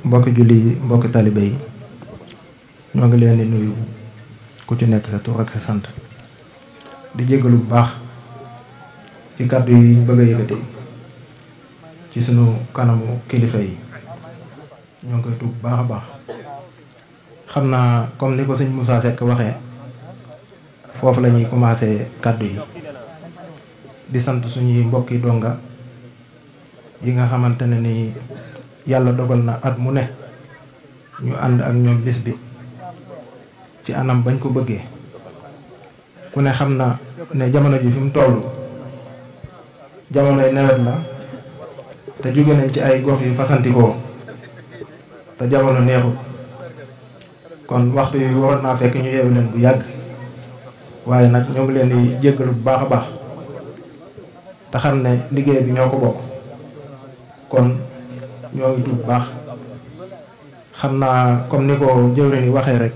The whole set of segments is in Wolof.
mbokki julli yi mbokki talibe yi ñoo ngi leen di nuyu ku ci nekk sa tur ak sa sant di jéggalu bu baax ci kàddu yi ñu bëgg a yëkkati ci sunu kanamu kilifa yi ñoo ngi koy tuub bu baax a baax. xam naa comme ni ko sëñ Moussa Seck waxee foofu la ñuy commencé kàddu yi di sant suñuy mbokki donga yi nga xamante ne ni yàlla dogal na at mu ne ñu ànd ak ñoom bis bi ci anam bañ ko bëggee. ku ne xam na ne jamono ji fi mu toll jamonoy nawet la te jóge nañ ci ay gox yu fasantikoo te jamono neexut. kon waxtu yi waroon naa fekk ñu yeewu leen bu yàgg waaye nag ñoo ngi leen di jéggalu bu baax a baax te xam ne liggéey bi ñoo ko bokk kon ñoo ngi tuub bu baax. xam naa comme ni ko jëwriñ yi waxee rek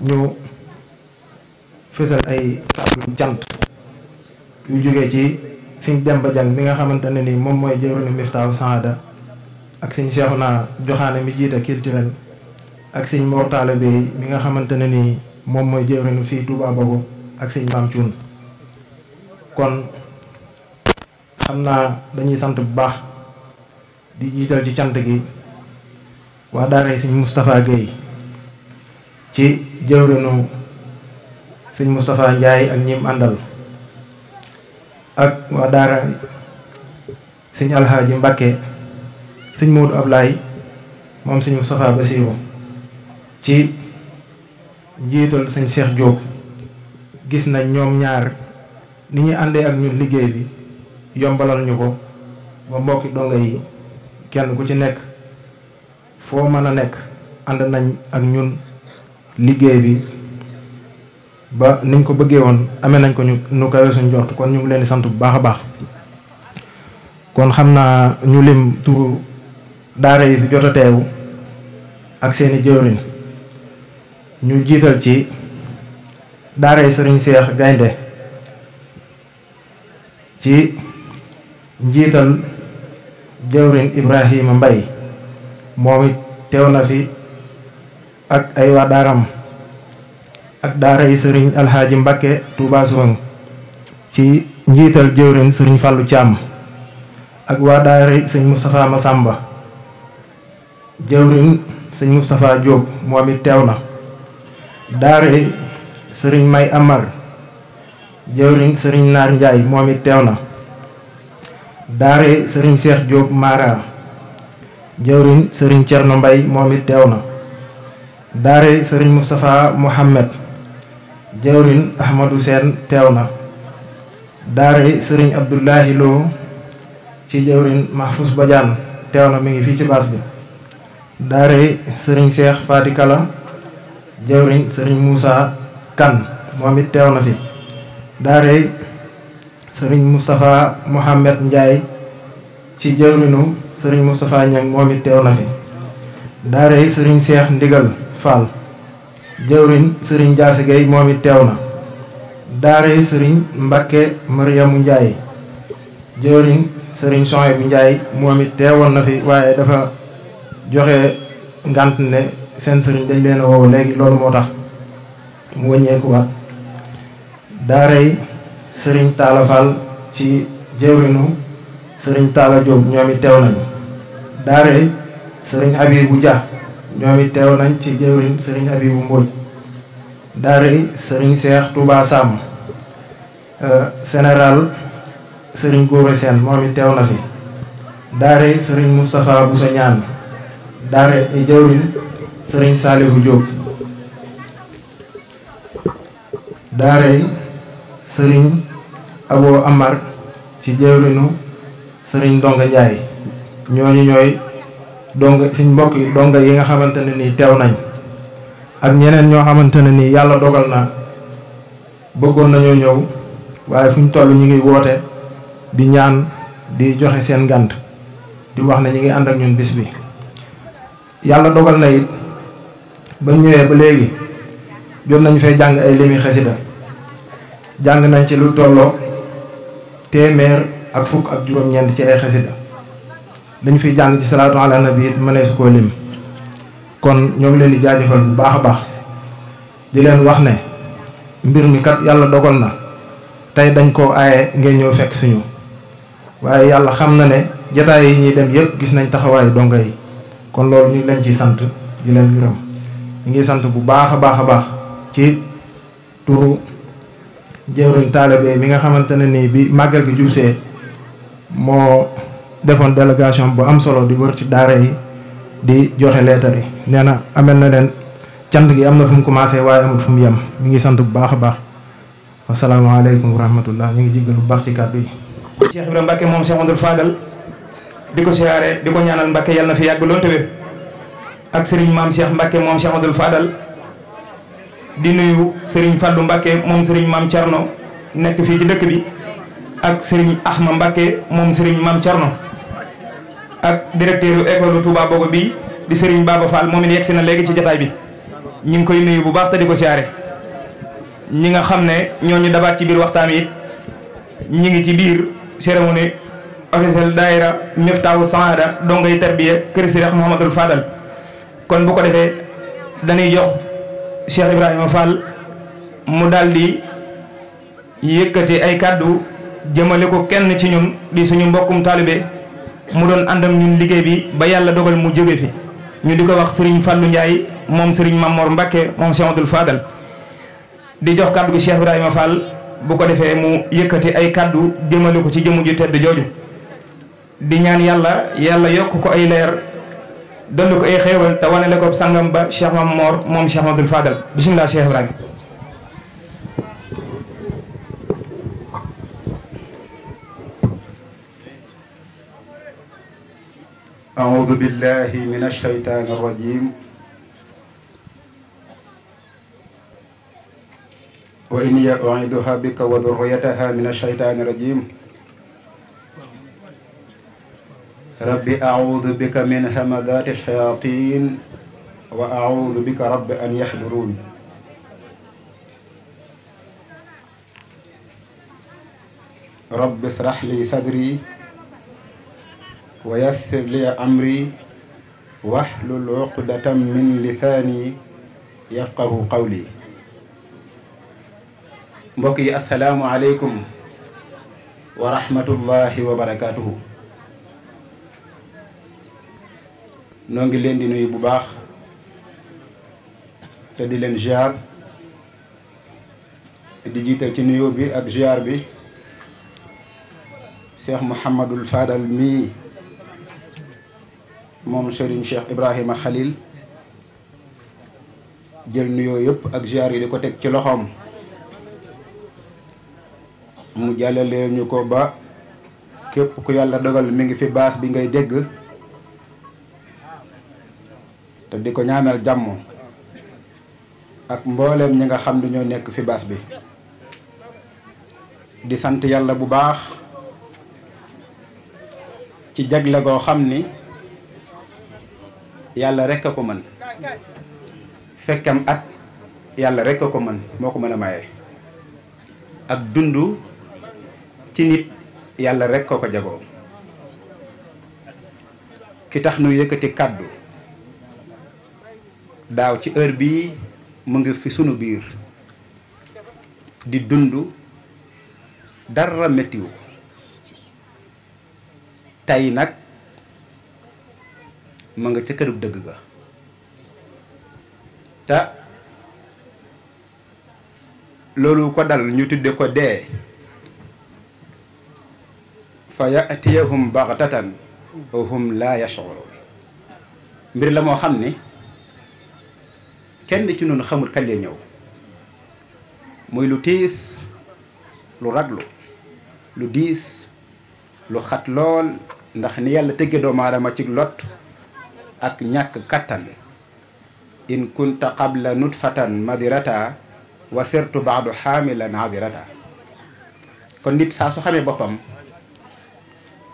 ñu fësal ay kàddu cant yu jógee ci Sëñ Demba Jang mi nga xamante ne ni moom mooy jëwriñu Miftaahu Saada ak Sëñ Seexuna Joxaane mi jiite culturel ak Sëñ Mor Talla Bey mi nga xamante ne ni moom mooy jëwriñu fii Touba Bogo ak Sëñ Maam Cuun. kon xam naa dañuy sant bu baax di jiital ci cant gi waa daara Sëñ Moustapha Guèye ci jëwriñu Sëñ Moustapha Ndiaye ak ñim àndal ak waa daara Sëñ Alhaaji Mbakke Sëñ Moodu Ablaay moom Sëñ Moustapha Basiru ci njiital Sëñ Cheikh Diop. gis nañ ñoom ñaar ni ñuy àndee ak ñun liggéey bi yombalal ñu ko ba mbokki donga yi kenn ku ci nekk foo mën a nekk ànd nañ ak ñun liggéey bi ba niñ ko bëggee woon amee nañ ko ñu kawe suñ jort. kon ñu ngi leen di sant bu baax a baax. kon xam naa ñu lim turu daara yi fi jot a teewu ak seeni jëwriñ. ñu jiital ci daara yi Sëriñ Seex Gaynde ci njiital jëwriñ Ibrahima Mbay moom it teew na fi ak ay waa daaram ak daara yi Sëriñ Alxaaji Mbakke Touba Sourang ci njiital jëwriñ Sëriñ Fàllu Caam ak waa daara yi Sëñ Moustapha Masamba jëwriñ Sëñ Moustapha Diop moom it teew na. daara Sëriñ May Amar jëwriñ Sëriñ Naar Njaay moom it teew na. daara Sëriñ Seex Diop Mara jëwriñ Sëriñ Cerno Mbay moom it teew na. daara Sëriñ Moustapha Mohamed jëwriñ Ahmadou Seen teew na. daara Sëriñ Abdoulahi Lo ci jëwriñ Mahfous Badiane teew na mi ngi fii ci baas bi. daara Sëriñ Seex Faati Kala jëwriñ Sëriñ Moussa Kan moom it teew na fi. daara Sëriñ Moustapha Mohamed Ndiaye ci jëwriñu Sëriñ Moustapha Ñang moom it teew na fi. daara Sëriñ Seex Ndigal Fall jëwriñ Sëriñ Jaase Gay moom it teew na. daara Sëriñ Mbakke Mariamu Ndiaye jëwriñ Sëriñ Sohaybu Ndiaye moom it teewoon na fi waaye dafa joxe ngant ne seen sëriñ dañ leen a woowu léegi loolu moo tax mu wëññeekuwaat. daaray Sëriñ Taala Fall ci jëwriñu Sëriñ Taala Jóob ñoom it teew nañu. daaray Sëriñ Abibu Dia ñoom it teew nañ ci jëwriñ Sëriñ Abibu Mbóoj. daaray Sëriñ Seex Touba Sam général Sëriñ Góora Seen moom it teew na fi. daaray Sëriñ Moustapha Bousso Ñaan daaray jëwriñ Sëriñ Saalihu Jóob. daaray Sëriñ Abo Amar ci jëwriñu Sëriñ Donga Njaay ñooñu ñooy donga suñ mbokk yi donga yi nga xamante ne nii teew nañ ak ñeneen ñoo xamante ne nii yàlla dogal na bëggoon nañoo ñëw waaye fu ñu toll ñu ngi woote di ñaan di joxe seen ngànt di wax ne ñu ngi ànd ak ñun bis bi. yàlla dogal na it ba ñëwee ba léegi jot nañu fay jàng ay limi xasida jàng nañ ci lu tolloo téeméer ak fukk ak juróom-ñeent ci ay xasida dañ fiy jàng ci salaatu ala nabi it mënee su koo lim kon ñoo ngi leen di jaajëfal bu baax a baax di leen wax ne mbir mi kat yàlla dogal na tey dañ koo aaye ngeen ñëw fekk suñu waaye yàlla xam na ne jataay yi ñuy dem yëpp gis nañ taxawaayu donga yi kon loolu ñu ngi leen ciy sant di leen gërëm ñu ngi sant bu baax a baax a baax ci turu jëwriñ taalibe mi nga xamante ne nii bi màggal gi jubsee moo defoon délégation bu am solo di wër ci daara yi di joxe leetar yi nee na amel na leen cant gi am na fu mu commencé waaye amul fu mu yem mi ngi sant bu baax a baax asalaamaaleykum wa rahmatullah ñu ngi jéggal bu baax ci kàddu yi. Cheikh Ibrahima Mbacke moom Cheikh Amadou Fadal di ko siyaare di ko ñaanal Mbacke yàlla na fi yàgg lool te wér ak Serigne maam Cheikh Mbacke moom Cheikh Amadou Fadal di nuyu Serigne Fallou Mbacke moom Serigne maam Thierno nekk fii ci dëkk bi ak Serigne Ahma Mbacke moom Serigne maam Thierno ak directeur école Touba Bogo bi di Serigne Baba Fall moom it yegsi na léegi ci jataay bi ñu ngi koy nuyu bu baax te di ko siyaare ñi nga xam ne ñooñu dabaat ci biir waxtaan it ñi ngi ci biir cérémonie officielle daayira Miftaahu Saada dongay tarbiya kër Cheikh Mouhamadoul Fadal kon bu ko defee dañuy jox Cheikh Ibrahima Fall mu daldi yëkkati ay kàddu jëmale ko kenn ci ñun di suñu mbokkum taalibe mu doon àndam ñun liggéey bi ba yàlla dogal mu jóge fi ñu di ko wax Serigne Fallou Ndiaye moom Serigne Mamor Mbacke moom Cheikh Mouhamadoul Fadal di jox kàddu gi Cheikh Ibrahima Fall bu ko defee mu yëkkati ay kàddu jëmale ko ci jëmu ju tedd jooju di ñaan yàlla yokk ko ay leer dolli ko ay xéewal te wane la ko sangam ba Cheikh Mamor moom Cheikh Mouhamadoul Fadal bisimilah Cheikh Ibrahima. أعوذ بالله من الشيطان الرجيم وإني أعيذها بك وذريتها من الشيطان الرجيم ربي أعوذ بك من همذات الشياطين وأعوذ بك رب أن يحضرون رب اشرح لي صدري ويسر لي أمري واحلل عقدة من لساني يفقه قولي mbokk yi asalaamualeykum wa rahmatullahi wa barakaatuhu noo ngi leen di nuyu bu baax te di leen ziar di jiital ci nuyoo bi ak ziar bi Cheikh Mouhamadoul Fadal mii moom Serigne Cheikh Ibrahima Khalil jël nuyoo yëpp ak ziar yi di ko teg ci loxoom mu jàllale ñu ko ba képp ku yàlla dogal mi ngi fi baas bi ngay dégg te di ko ñaanal jàmm ak mbooleem ñi nga xam ne ñoo nekk fi baas bi di sant yàlla bu baax ci jagle goo xam ni yàlla rekk a ko mën fekkam at yàlla rekk a ko mën moo ko mën a maye ak dundu ci nit yàlla rek ko ko jagoo ki tax nu yëkkati kàddu daaw ci heure bii mu ngi fi sunu biir di dund dara mettiwu tey nag mu nga ca kërug dëgg ga te loolu ko dal ñu tudde ko dee fa yatiyahum baxtatan wa hum laa yash'urun mbir la moo xam ni kenn ci noonu xamul kañ lay ñëw muy lu tiis lu raglu lu diis lu xat lool ndax ni yàlla tëgge doomu aadama ci lot ak ñàkk kattan in kunta qabla nutfatan madirata wa sirtu baadu xaamilan adirata kon nit saa su xamee boppam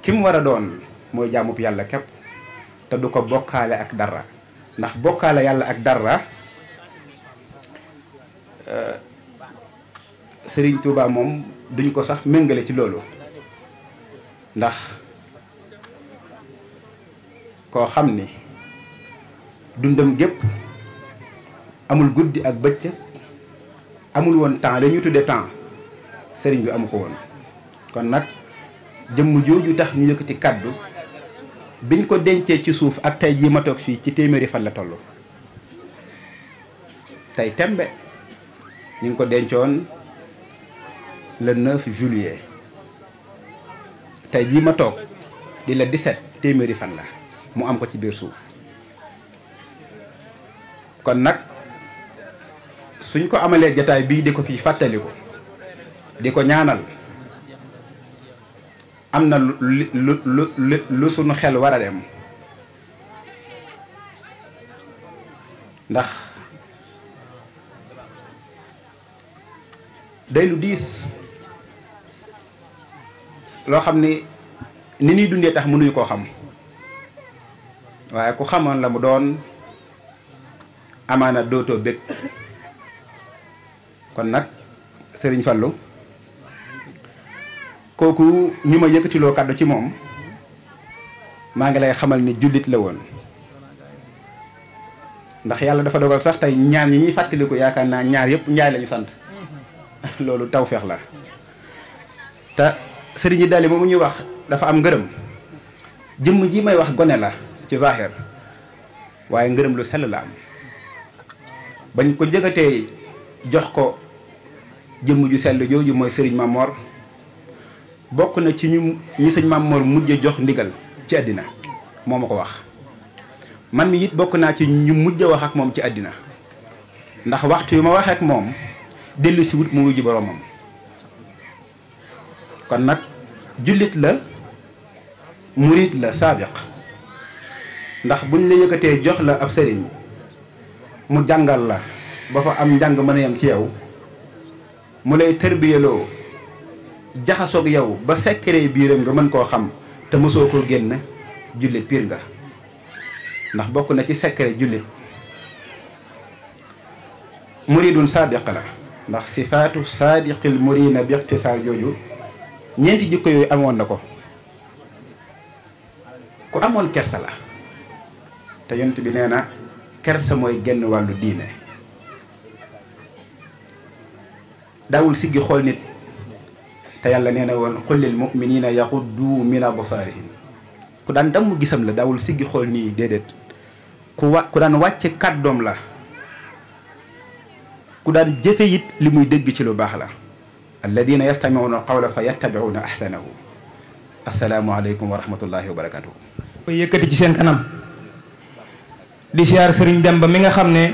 ki mu war a doon mooy jaamub yàlla képp te du ko bokkaale ak dara ndax bokkaale yàlla ak dara Sëriñ Tuubaa moom duñ ko sax méngale ci loolu ndax koo xam ni dundam gépp amul guddi ak bëccëg amul woon temps la ñu tudde temps sëriñ bi amu ko woon. kon nag jëmm jooju tax ñu yëkkati kàddu biñ ko dencee ci suuf ak tey jii ma toog fii ci téeméeri fan la toll. tey tembe ñu ngi ko dencoon le 9 juillet tey jii ma toog di la 17 téeméeri fan la mu am ko ci biir suuf. kon nag suñ ko amalee jataay bii di ko fi fàttaliku di ko ñaanal am na lu sunu xel war a dem ndax day lu diis loo xam ni ñuy dundee tax mënuñu koo xam waaye ku xamoon la mu doon amaana dootoo bëgg. kon nag sëriñ Fallou kooku ñu ma yëkkatiloo kàddu ci moom maa ngi lay xamal ni jullit la woon ndax yàlla dafa dogal sax tey ñaar ñi ñuy fàttaliku yaakaar naa ñaar yëpp njaay lañu sant loolu tawfeex la te sëriñ yi daali moomu ñuy wax dafa am ngërëm jëmm ji may wax gone la ci zahir waaye ngërëm lu sell la am bañ ko jëgatee jox ko jëmm ju sell jooju mooy sëriñ Mamor bokk na ci ñi sëñ Mamor mujj jox ndigal ci àddina moo ma ko wax man mi it bokk naa ci ñu mujj wax ak moom ci àddina ndax waxtu yu ma waxee ak moom dellu si wut mu wujji boromam. kon nag jullit la murit la saadiq ndax buñ la yëkkatee jox la ab sëriñ mu jàngal la ba fa am njàng mën a yem ci yow mu lay tërbiyeloo jaxasoog yow ba secret biiram nga mën koo xam te mosoo koo génn jullit piir nga ndax bokk na ci secret jullit muridun saadiq la ndax sifaatu saadiqil murina bi ixtisaar jooju ñeenti jikko yooyu amoon na ko ku amoon kersa la te yonent bi nee na kersa mooy genn wàllu diine daawul siggi xool nit te yàlla nee na woon qul lil muminina yaquddu min absaarihim ku daan damm gisam la daawul siggi xool nii déedéet ku daan wàcce kàddoom la ku daan jëfe it li muy dégg ci lu baax la alladina yastamiuna alqawla fa yattabiuna ahsanahu assalaamu aleykum wa rahmatullahi wa barakatuhu koy yëkkati ci seen kanam di siyaar sëriñ Demba mi nga xam ne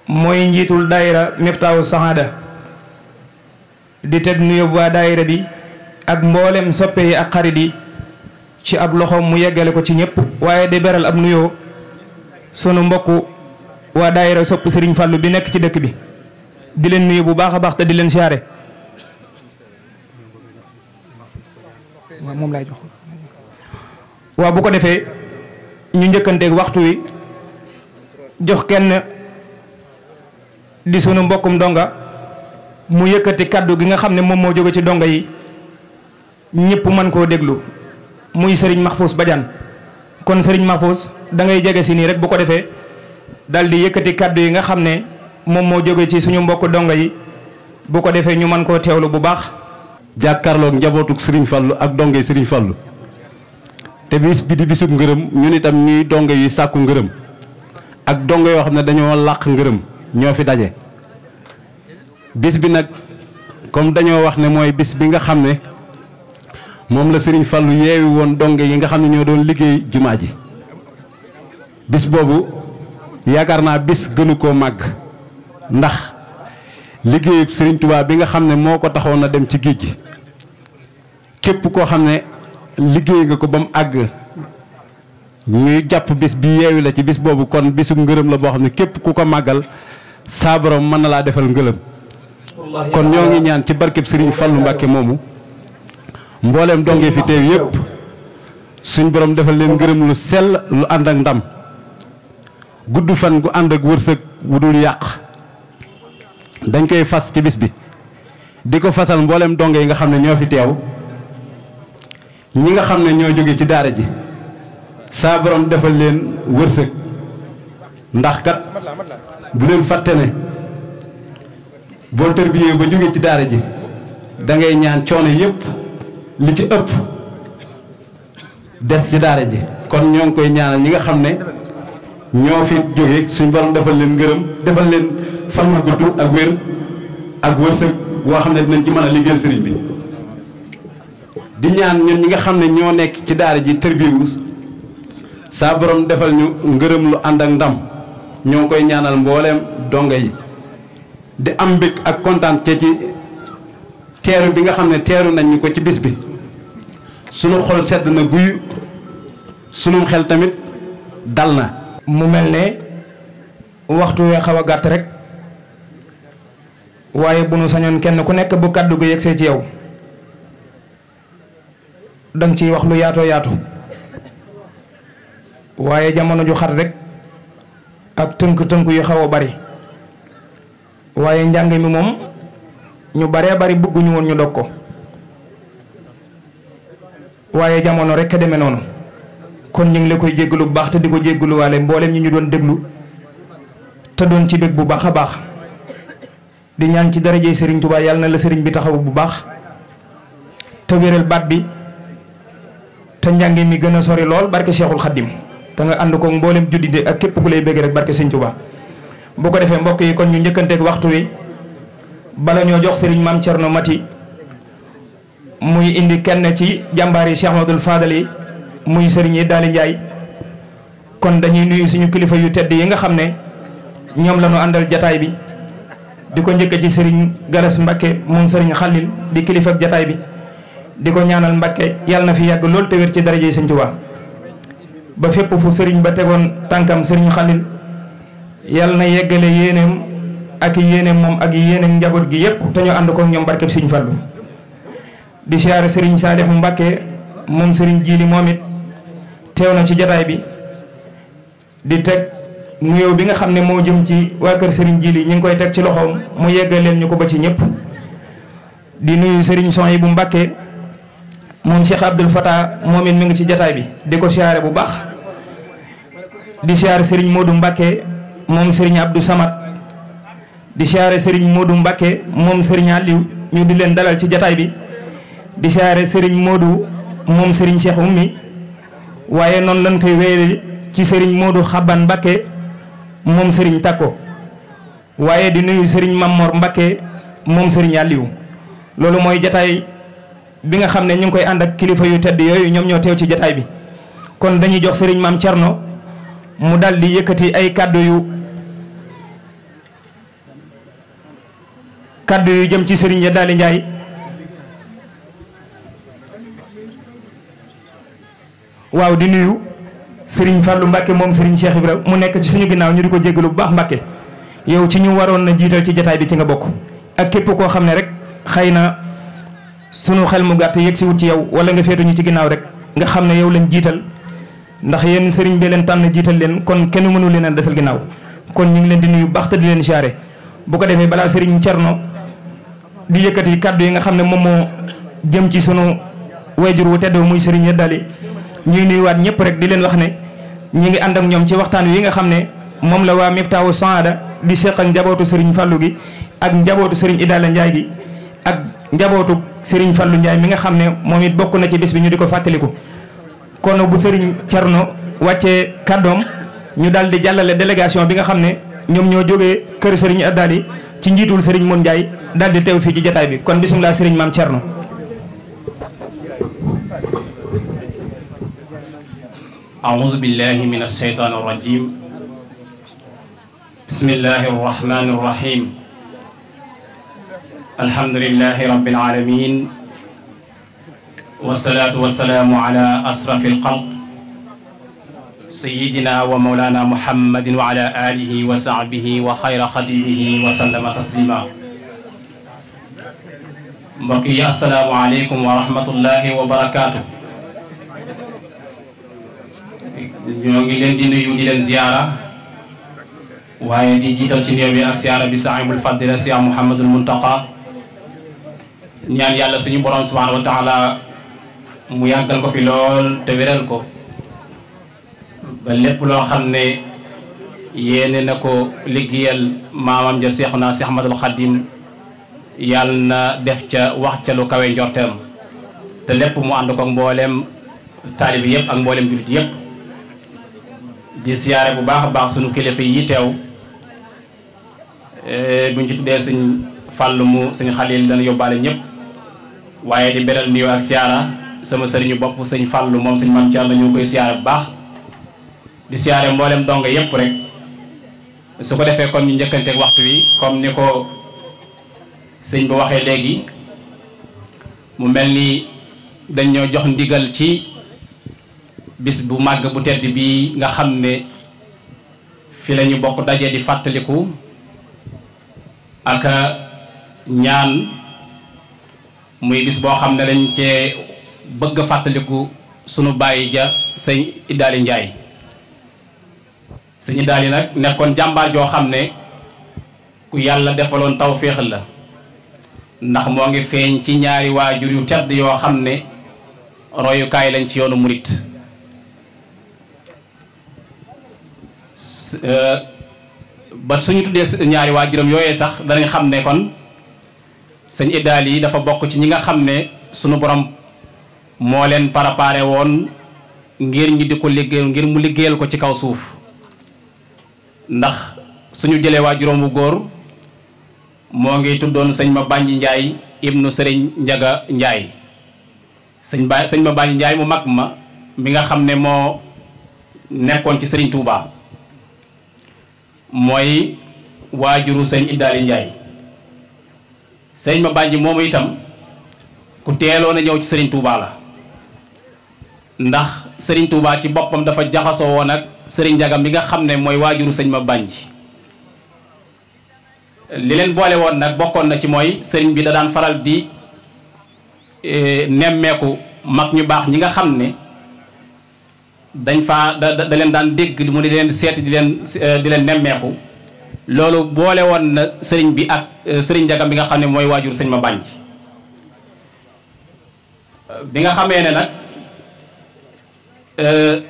mooy njiitul daayira Miftaahu Sahaada di teg nuyoo waa daayira bi ak mboolem soppe yi ak xarit yi ci ab loxoom mu yeggale ko ci ñëpp waaye di beral ab nuyoo sunu mbokku waa daayira sopp sëriñ Fàllu bi nekk ci dëkk bi di leen nuyu bu baax a baax te di leen siyaare waaw moom laay jox waaw bu ko defee ñu njëkkanteeg waxtu wi jox kenn di sunu mbokkum donga mu yëkkati kàddu gi nga xam ne moom moo jóge ci donga yi ñëpp mën koo déglu muy sëriñ Mahfous Badiane kon sëriñ Mahfous da ngay jege si nii rek bu ko defee dal di yëkkati kàddu yi nga xam ne moom moo jóge ci suñu mbokk donga yi bu ko defee ñu mën koo teewlu bu baax. jàkkaarloog njabootuk sëriñ Fallu ak donge sëriñ Fallu te bis bi di bisub ngërëm ñun itam ñuy donge yi sàkku ngërëm ak donge yoo xam ne dañoo làq ngërëm ñoo fi daje. bis bi nag comme dañoo wax ne mooy bis bi nga xam ne moom la sëriñ Fallu yeewi woon donge yi nga xam ne ñoo doon liggéey jumaa ji bis boobu yaakaar naa bis gënu koo màgg ndax liggéeyub sëriñ Tuubaa bi nga xam ne moo ko taxoon a dem ci géej gi képp koo xam ne liggéey nga ko ba mu àgg ñuy jàpp bis bi yeewi la ci bis boobu kon bisub ngërëm la boo xam ne képp ku ko màggal saa borom mën na laa defal ngërëm kon ñoo ngi ñaan ci barkeb sëriñ Fallu Mbàkke moomu mbooleem donge fi teew yépp suñ borom defal leen ngërëm lu sell lu ànd ak ndam gudd fan gu ànd ak wërsëg wu dul yàq dañ koy fas ci bis bi di ko fasal mbooleem donge yi nga xam ne ñoo fi teew ñi nga xam ne ñoo jóge ci daara ji saa borom defal leen wërsëg ndax kat bu leen fàtte ne boo tërbiyee ba jóge ci daara ji da ngay ñaan coono yépp li ci ëpp des ci daara ji kon ñoo ngi koy ñaanal ñi nga xam ne ñoo fi jóge suñ borom defal leen ngërëm defal leen fan wu gudd ak wér ak wërsëg boo xam ne dinañ ci mën a liggéeyal sëriñ bi di ñaan ñun ñi nga xam ne ñoo nekk ci daara ji tërbiwu saa borom defal ñu ngërëm lu ànd ak ndam ñoo ngi koy ñaanal mbooleem donga yi di am mbég ak kontaan ci teeru bi nga xam ne teeru nañ ñu ko ci bis bi sunu xol sedd na guyu sunum xel tamit dal na. mu mel ne waxtu wee xaw a gàtt rek waaye bu nu sañoon kenn ku nekk bu kàddu gi yegsee ci yow danga ciy wax lu yaatoo yaatu waaye jamono ju xat rek ak tënk-tënk yu xaw a bari waaye njàng mi moom ñu baree bari bëgguñu woon ñu dog ko waaye jamono rek a demee noonu kon ñu ngi la koy jéggalu bu baax te di ko jéggaluwaale mboolem ñi ñu doon déglu te doon ci bég bu baax a baax di ñaan ci darajey Serigne Touba yàlla na la Serigne bi taxaw bu baax te wéral baat bi te njàng mi gën a sori lool barke Cheikhul Khadim te nga ànd ko mboolem juddite ak képp ku lay bégg rek barke Serigne Touba. bu ko defee mbokk yi kon ñu njëkkanteeg waxtu wi bala ñoo jox Serigne Mame Thierno Mati muy indi kenn ci jàmbaar yi Cheikh Ahmadoul Fadal yi muy Serigne Daali Ndiaye kon dañuy nuyu suñu kilifa yu tedd yi nga xam ne ñoom la ñu àndal jataay bi di ko njëkk ci Serigne Galas Mbakke moom Serigne Khalil di kilifa ak jataay bi di ko ñaanal Mbakke yàlla na fi yàgg lool te wér ci darajey Sëñ Tuubaa ba fépp fu Serigne ba tegoon tànkam Serigne Khalil yàlla na yeggale yéeneem ak yéeneem moom ak yéeneem njaboot gi yépp te ñu ànd ko ñoom barkeb Sëñ Fallu di siyaare Serigne Saalihu Mbakke moom Serigne Jiili moom it teew na ci jataay bi di teg nuyoo bi nga xam ne moo jëm ci waa kër Serigne Jiili ñu ngi koy teg ci loxoom mu yeggaleel ñu ko ba ci ñëpp di nuyu Serigne Sohaybu Mbakke moom Cheikh Abdoul Fatah moom it mi ngi ci jataay bi di ko siyaare bu baax di siyaare Serigne Modou Mbakke moom Serigne Abdou Samad di siyaare Serigne Modou Mbakke moom Serigne Aliou ñu di leen dalal ci jataay bi di siyaare Serigne Modou moom Serigne Cheikh Oumy waaye noonu lañ koy wéyale ci Serigne Modou Xaban Mbakke moom Serigne Takko waaye di nuyu Serigne Mamor Mbakke moom Serigne Aliou loolu mooy jataay bi nga xam ne ñu ngi koy ànd ak kilifa yu tedd yooyu ñoom ñoo teew ci jataay bi kon dañuy jox Serigne Mame Thierno mu dal di yëkkati ay kàddu yu jëm ci Serigne Daali Ndiaye waaw di nuyu Serigne Fallou Mbakke moom Serigne Cheikh Ibra mu nekk ci suñu ginnaaw ñu di ko jéggalu bu baax Mbakke yow ci ñu waroon na jiital ci jataay bi ci nga bokk ak képp koo xam ne rek xëy na sunu xel mu gàtt yegg si wut ci yow wala nga féetuñu ci ginnaaw rek nga xam ne yow lañ jiital ndax yéen Serigne bi leen tànn jiital leen kon kenn mënu leen a desal ginnaaw kon ñu ngi leen di nuyu baax te di leen siyaare bu ko defee balaa Serigne Thierno di yëkkati kàddu yi nga xam ne moom moo jëm ci sunu wayjur wu tedd muy Serigne Daali ñuy nuyuwaat ñëpp rek di leen wax ne ñi ngi ànd ak ñoom ci waxtaan wi nga xam ne moom la waa Miftaahu Saada di seq ak njabootu Serigne Fallou gi ak njabootu Serigne Idaala Ndiaye gi ak njabootu Serigne Fallou Ndiaye mi nga xam ne moom it bokk na ci bis bi ñu di ko fàttaliku. kon bu Serigne Thierno wàccee kàddoom ñu daal di jàllale délégation bi nga xam ne ñoom ñoo jógee kër Serigne Addaali ci njiitul Serigne Mon Ndiaye daal di teew fii ci jotaay bi kon bisimilah Serigne Mame Thierno. أعوذ بالله من الشيطان الرجيم بسم الله الرحمن الرحيم الحمد لله رب العالمين والصلاة والسلام على أشرف الخلق سيدنا ومولانا محمد وعلى آله وصحبه وخير خديمه وسلم تسليما بقي السلام عليكم ورحمة الله وبركاته ñoo ngi leen di nuyu di leen ziyaara waaye di jiital ci néew bi ak ziyaara bi saahibul fadila Cheikh Mouhamadul Muntaqa ñaan yàlla suñu borom subhanahu wa taala mu yàggal ko fi lool te wéral ko ba lépp loo xam ne yéene na ko liggéeyal maamam ja Seexuna Seex Ahmadul Xadim yàlla na def ca wax ca lu kawe njorteem te lépp mu ànd ko mbooleem taalibi yëpp ak mbooleem jullit yëpp. di siyaare bu baax a baax sunu kilifa yi teew buñ ci tuddee sëñ Fàllu mu sëñ Xalil dana yóbbaale ñëpp waaye di beral nuyoo ak siyaara sama sëriñu bopp sëñ Fàllu moom sëñ Maam Cerno ñu ngi koy siyaare bu baax di siyaare mboolem dong yëpp rek su ko defee kon ñu njëkkanteeg waxtu wi comme ni ko sëñ bi waxee léegi mu mel ni dañ ñoo jox ndigal ci bis bu màgg bu tedd bi nga xam ne fi la ñu bokk daje di fàttaliku ak ñaan muy bis boo xam ne dañ cee bëgg a fàttaliku sunu bàyyi ja sëñ Idaali Njaay sëñ Idaali nag nekkoon jàmbaar joo xam ne ku yàlla defaloon tawféex la ndax moo ngi feeñ ci ñaari waajur yu tedd yoo xam ne royukaay lañ ci yoonu murit ba suñu tuddee ñaari waajuram yooyee sax danañ xam ne kon sëñ Idaali yi dafa bokk ci ñi nga xam ne sunu borom moo leen préparé woon ngir ñi di ko liggéeyal ngir mu liggéeyal ko ci kaw suuf ndax suñu jëlee waajuram bu góor moo ngi tuddoon sëñ ma bànji Njaay ibnu sëriñ Njaga Njaay sëñ ma bànji Njaay mu mag ma mi nga xam ne moo nekkoon ci sëriñ Touba mooy waajuru sëñ Idaali Njaay sëñ ma bànji moomu itam ku teeloon a ñëw ci sëriñ Touba la ndax sëriñ Touba ci boppam dafa jaxasoo woon ak sëriñ Njaga mi nga xam ne mooy waajuru sëñ ma bànji li leen boole woon nag bokkoon na ci mooy sëriñ bi da daan faral di nemmeeku mag ñu baax ñi nga xam ne dañ faa da leen daan dégg mu di leen seeti di leen nemmeeku loolu boole woon na sëriñ bi ak sëriñ Njaga bi nga xam ne mooy waajur sëñ ma bànji bi nga xamee ne nag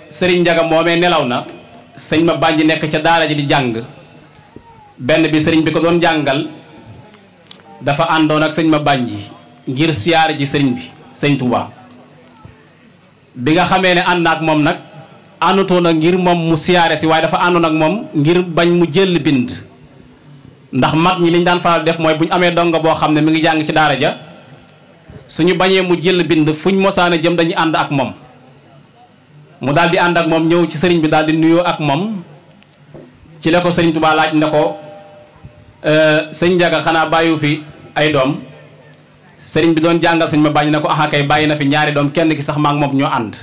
sëriñ Njaga moomee nelaw na sëñ ma bànji nekk ca daara ji di jàng benn bi sëriñ bi ko doon jàngal dafa àndoon ak sëñ ma bànji ngir siyaare ji sëriñ bi sëñ Touba bi nga xamee ne ànd na ak moom nag àndutoon ak ngir moom mu siyaare si waaye dafa àndoon ak moom ngir bañ mu jël bind ndax mag ñi liñ daan faral def mooy bu ñu amee donga boo xam ne mi ngi jàng ci daara ja suñu bañee mu jël bind fuñ mosaana jëm dañuy ànd ak moom mu daal di ànd ak moom ñëw ci sëriñ bi daal di nuyoo ak moom ci la ko sëriñ Touba laaj ne ko sëñ Njaga xanaa bàyyiwu fi ay doom sëriñ bi doon jàngal sëñ ma bàyyi ne ko aha kay bàyyi na fi ñaari doom kenn ki sax maak moom ñoo ànd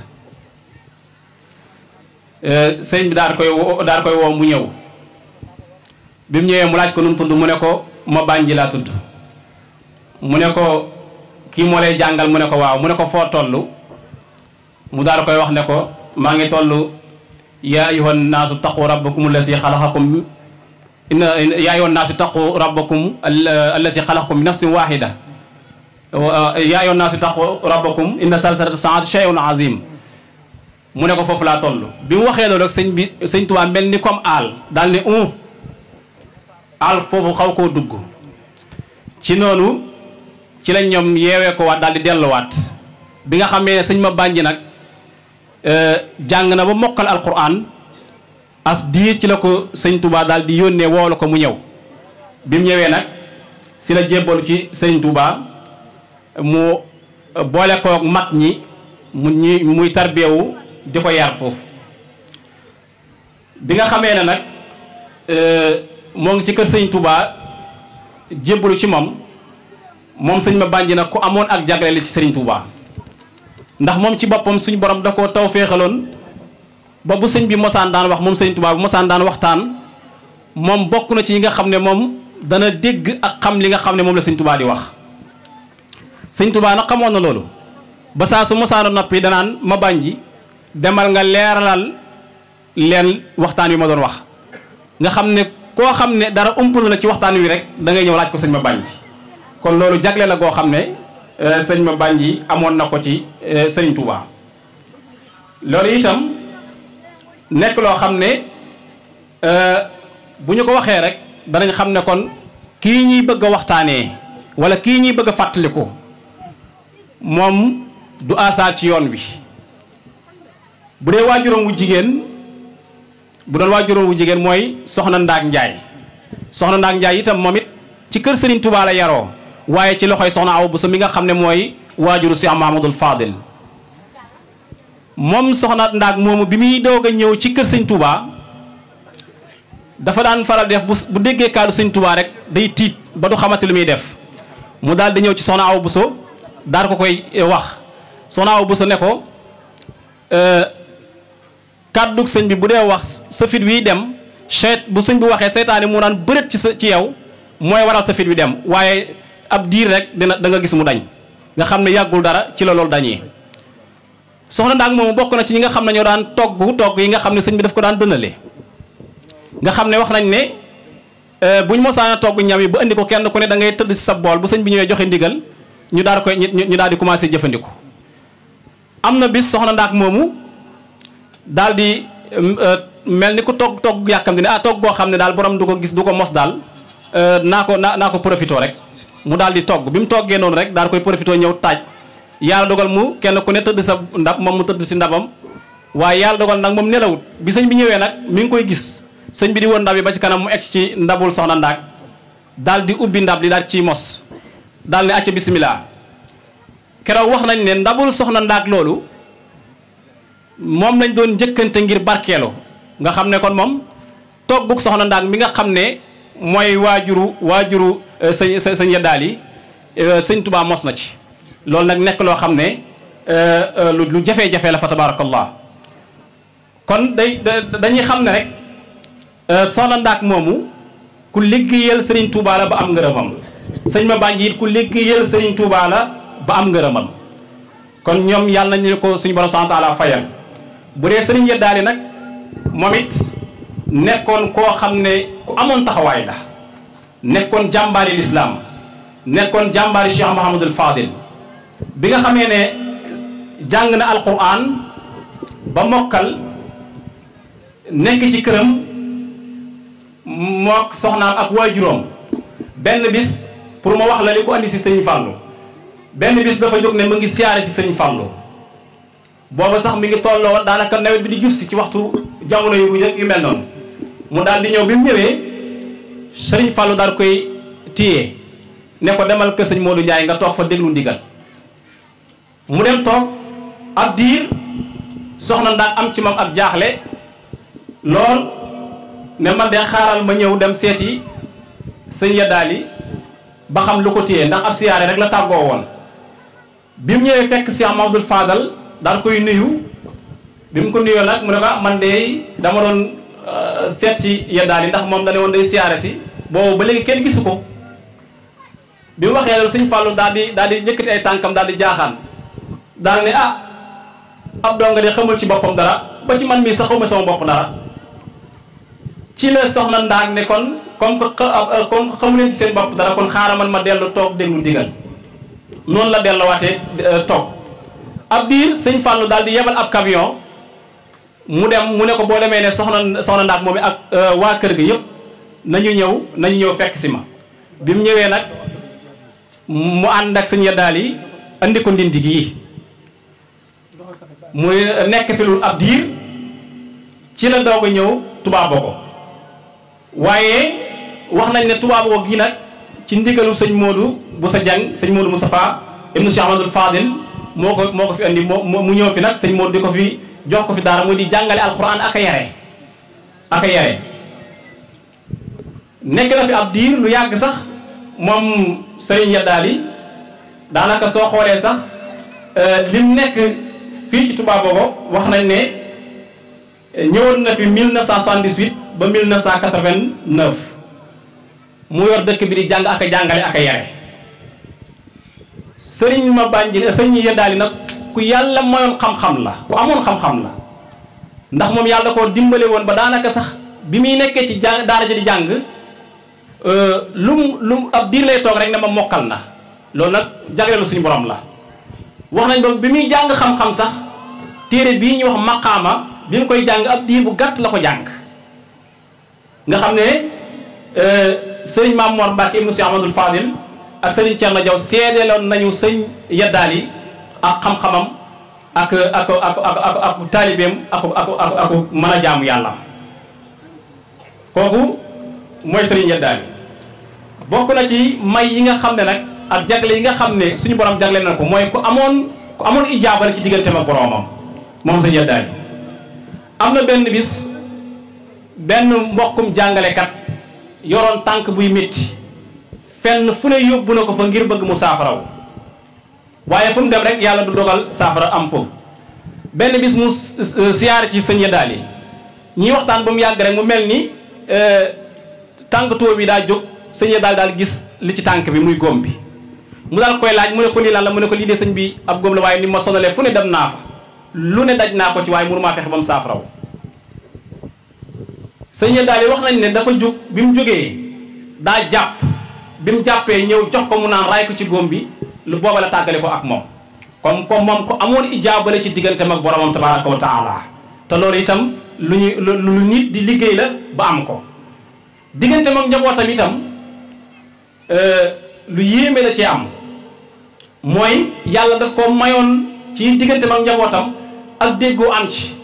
sëriñ bi daal koy woo mu ñëw bi mu ñëwee mu laaj ko nu mu tudd mu ne ko ma bànji laa tudd mu ne ko kii moo lay jàngal mu ne ko waaw mu ne ko foo toll mu daal koy wax ne ko maa ngi toll yaa ayyuhan naasu taqu rabbakum allasi xalaqakum yaa ayyuhan naasu taqu rabbakum allasi xalaqakum min nafsin waxida yaa ayyuhan naasu taqu rabbakum inna salsalata saati shay'un azim mu ne ko foofu laa toll bi mu waxee loolu rek sëñ Tuubaa mel ni comme aal daal ne aal foofu xaw koo dugg ci noonu ci lañ ñoom yeewee ko waat daal di delluwaat bi nga xamee ne sëñ ma bànji nag jàng na ba mokkal alquran as diir ci la ko sëñ Touba daal di yónnee woo la ko mu ñëw bi mu ñëwee nag si la jébbalu ci sëñ Touba mu boole koog mag ñi muy tarbiyewu di ko yar foofu bi nga xamee ne nag moo ngi ci kër sëñ Touba jébbalu ci moom sëñ ma bànji nag ku amoon ak jagle li ci sëriñ Touba ndax moom ci boppam suñu borom da koo taw féexaloon ba bu sëñ bi mosaan daan wax moom sëñ Touba bu mosaan daan waxtaan moom bokk na ci yi nga xam ne moom dana dégg ak xam li nga xam ne moom la sëñ Touba di wax sëñ Touba nag xamoon na loolu ba saa su mosaana noppi danaan ma bànji demal nga leeralal leen waxtaan wi ma doon wax nga xam ne koo xam ne dara umpul la ci waxtaan wi rek da ngay ñëw laaj ko sëñ ma bànji kon loolu jagle la goo xam ne sëñ ma bànji amoon na ko ci sëriñ Touba loolu itam nekk loo xam ne bu ñu ko waxee rek danañ xam ne kon kii ñuy bëgg a waxtaanee wala kii ñuy bëgg a fàttaliku moom du asaar ci yoon wi. bu dee waajuram wu jigéen bu doon waajuram wu jigéen mooy soxna Ndaak Njaay soxna Ndaak Njaay itam moom it ci kër Serigne Touba la yaroo waaye ci loxoy soxna Awa Bousso mi nga xam ne mooy waajuru Cheikh Mahamadul Fadil moom soxna Ndaak moomu bi muy doog a ñëw ci kër Serigne Touba dafa daan faral def bu déggee kaddu Serigne Touba rek day tiit ba du xamante lu muy def mu daal di ñëw ci soxna Awa Bousso daal ko koy wax soxna Awa Bousso ne ko kàddug sëñ bi bu dee wax sa fit wi dem bu sëñ bi waxee seytaane mu naan bërët ci yow mooy waral sa fit wi dem waaye ab diir rek da nga gis mu dañ nga xam ne yàggul dara ci la loolu dañee. soxna Ndaak moomu bokk na ci ñi nga xam ne ñoo daan togg yi nga xam ne sëñ bi daf ko daan dënale nga xam ne wax nañ ne buñ mosaana togg ñam yi ba indi ko kenn ku ne da ngay tëdd si sa bool bu sëñ bi ñëwee joxe ndigal ñu daal di commencé jëfandiku. am na bis soxna Ndaak moomu daal di mel ni ku togg yàkkamti ne togg goo xam ne daal borom du ko gis du ko mos daal naa ko profité rek mu daal di togg bi mu toggee noonu rek daal koy profité ñëw taaj yàlla dogal mu kenn ku ne tëdd sa ndab moom mu tëdd si ndabam waaye yàlla dogal nag moom nelawut bi sëñ bi ñëwee nag mi ngi koy gis sëñ bi di woon ndab yi ba ci kanam mu egg ci ndabul soxna Ndaak daal di ubbi ndab li daal ciy mos daal ne acca bisimilah keroog wax nañ ne ndabul soxna Ndaak loolu moom lañ doon njëkkante ngir barkeelu nga xam ne kon moom toggug soxna Ndaak mi nga xam ne mooy waajuru sëñ Yeddaal yi sëñ Touba mos na ci loolu nag nekk loo xam ne lu jafe-jafe la fa tabarakallah kon dañuy xam ne rek soxna Ndaak moomu ku liggéeyal Serigne Touba la ba am ngërëmam sëñ ma bànj it ku liggéeyal Serigne Touba la ba am ngërëmam kon ñoom yàlla nañu ko suñu borom subhanahu wa taala fayal bu dee Serigne Yeddaal nag moom it nekkoon koo xam ne ku amoon taxawaay la nekkoon jàmbaari lislaam nekkoon jàmbaari Cheikh Mahamadul Fadil bi nga xamee ne jàng na alquran ba mokkal nekk ci këram mook soxnaam ak waajuróom benn bis pour ma wax la li ko andi si Serigne Fallou benn bis dafa jóg ne mu ngi siyaare si Serigne Fallou booba sax mi ngi tolloo woon daanaka nawet bi di jub si ci waxtu jamono yu mel noonu mu daal di ñëw bi mu ñëwee Serigne Fallou daal koy téye ne ko demal kër sëñ Modou Ndiaye nga toog fa déglu ndigal mu dem toog ab diir soxna Ndaak am ci moom ab jaaxle lool ne man de xaaral ma ñëw dem seeti sëñ Yeddaal yi ba xam lu ko téye ndax ab siyaare rek la tàggoo woon bi mu ñëwee fekk Cheikh Mamadou Fadal daal koy nuyu bi mu ko nuyoo nag mu ne ko man de dama doon seet ci Yeddaal yi ndax moom da ne woon day siyaare si boobu ba léegi kenn gisu ko bi mu waxee loolu sëñ Fallou daal di yëkkati ay tànkam daal di jaaxaan daal ne ab donga de xamul ci boppam dara ba ci man mii sax xawma sama bopp dara ci la soxna Ndaak ne kon comme xamu leen ci seen bopp dara kon xaaral man ma dellu toog déglu ndigal noonu la delluwaatee toog ab diir sëñ Fallou daal di yebal ab camion mu dem mu ne ko boo demee ne soxna Ndaak moom ak waa kër gi yëpp nañu ñëw fekk si ma bi mu ñëwee nag mu ànd ak sëñ Yeddaal yi andi ko ndindi gi muy nekk fi lu ab diir ci la doog a ñëw tubaabo ko waaye wax nañ ne tubaabo ko gi nag ci ndigalu sëñ Modou bu sa jàng sëñ Modou Moustapha ibnu Cheikh Amadou Fadil moo ko fi andi mu ñëw fi nag sëñ Modou di ko fi jox ko fi daara muy di jàngale alquran ak a yare nekk na fi ab diir lu yàgg sax moom Serigne Yeddaal yi daanaka soo xoolee sax lim nekk fii ci Touba Bogo wax nañ ne ñëwoon na fi 1978 ba 1989 mu yor dëkk bi di jàng ak a jàngale ak a yare Serigne ma bànji Serigne Yeddaal yi nag ku yàlla mayoon xam-xam la ku amoon xam-xam la ndax moom yàlla da koo dimbale woon ba daanaka sax bi muy nekkee ci daara ji di jàng lum ab diir lay toog rek ne ma mokkal na loolu nag jagleelu suñu borom la wax nañ ba bi muy jàng xam-xam sax téere bii ñuy wax maqaama bi mu koy jàng ab diir bu gàtt la ko jàng nga xam ne sëriñ Maam Mor Mbacke ibnu Cheikh Amadou Fadil ak sëriñ Thierno Diaw seedeeloon nañu sëñ Yeddaali ak xam-xamam ak taalibeem ak mën a jaamu yàlla kooku mooy sëriñ Yeddaali bokk na ci may yi nga xam ne nag ak jagle yi nga xam ne suñu borom jagle na ko mooy ku amoon ijaabale ci digganteem ak boromam moom sëñ Yeddaali am na benn bis benn mbokkum jàngalekat yoroon tànk buy métti fenn fu ne yóbbu na ko fa ngir bëgg mu saafaraw waaye fu mu dem rek yàlla du dogal saafara am foofu benn bis mu siyaare ci sëñ Yeddaali ñiy waxtaan ba mu yàgg rek mu mel ni tànk tuwo bi daa jóg sëñ Yeddaali daal gis li ci tànk bi muy góom bi mu daal koy laaj mu ne ko lii lan la mu ne ko lii de sëñ bi ab góom la waaye ni ma sonalee fu ne dem naa fa lu ne daj naa ko ci waaye mënu maa fexe ba mu saafaraw sëñ Yeddaali wax nañ ne dafa jóg bi mu jógee daa jàpp bi mu jàppee ñëw jox ko mu naan raay ko ci góom bi lu booba la tàggale ko ak moom comme moom ko amoon ijaabale ci digganteem ak boromam tabaraka wa taala te loolu itam lu nit di liggéey la ba am ko digganteem ak njabootam itam lu yéeme la ci am mooy yàlla daf ko mayoon ci digganteem ak njabootam ak déggoo am ci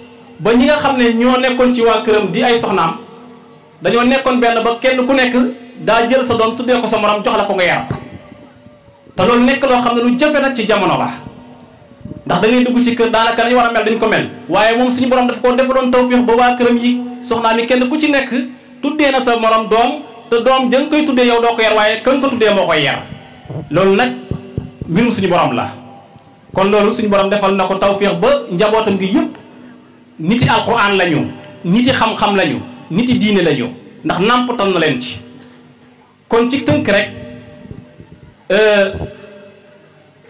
ba ñi nga xam ne ñoo nekkoon ci waa këram di ay soxnaam dañoo nekkoon benn ba kenn ku nekk daa jël sa doom tuddee ko sa morom jox la ko nga yar te loolu nekk loo xam ne lu jafe nag ci jamono la ndax da ngay dugg ci kër daanaka nañu war a mel dañ ko mel waaye moom suñu borom daf ko defaloon tawfiix ba waa këram yi soxnaam yi kenn ku ci nekk tuddee na sa morom doom te doom jën koy tuddee yow doo ko yar waaye kan ko tuddee moo koy yar loolu nag mbirum suñu borom la kon loolu suñu borom defal na ko tawfiix ba njabootam gi yëpp niti alxuraan lañu niti xam-xam lañu niti diine lañu ndax nàmpatal na leen ci kon ci tënk rek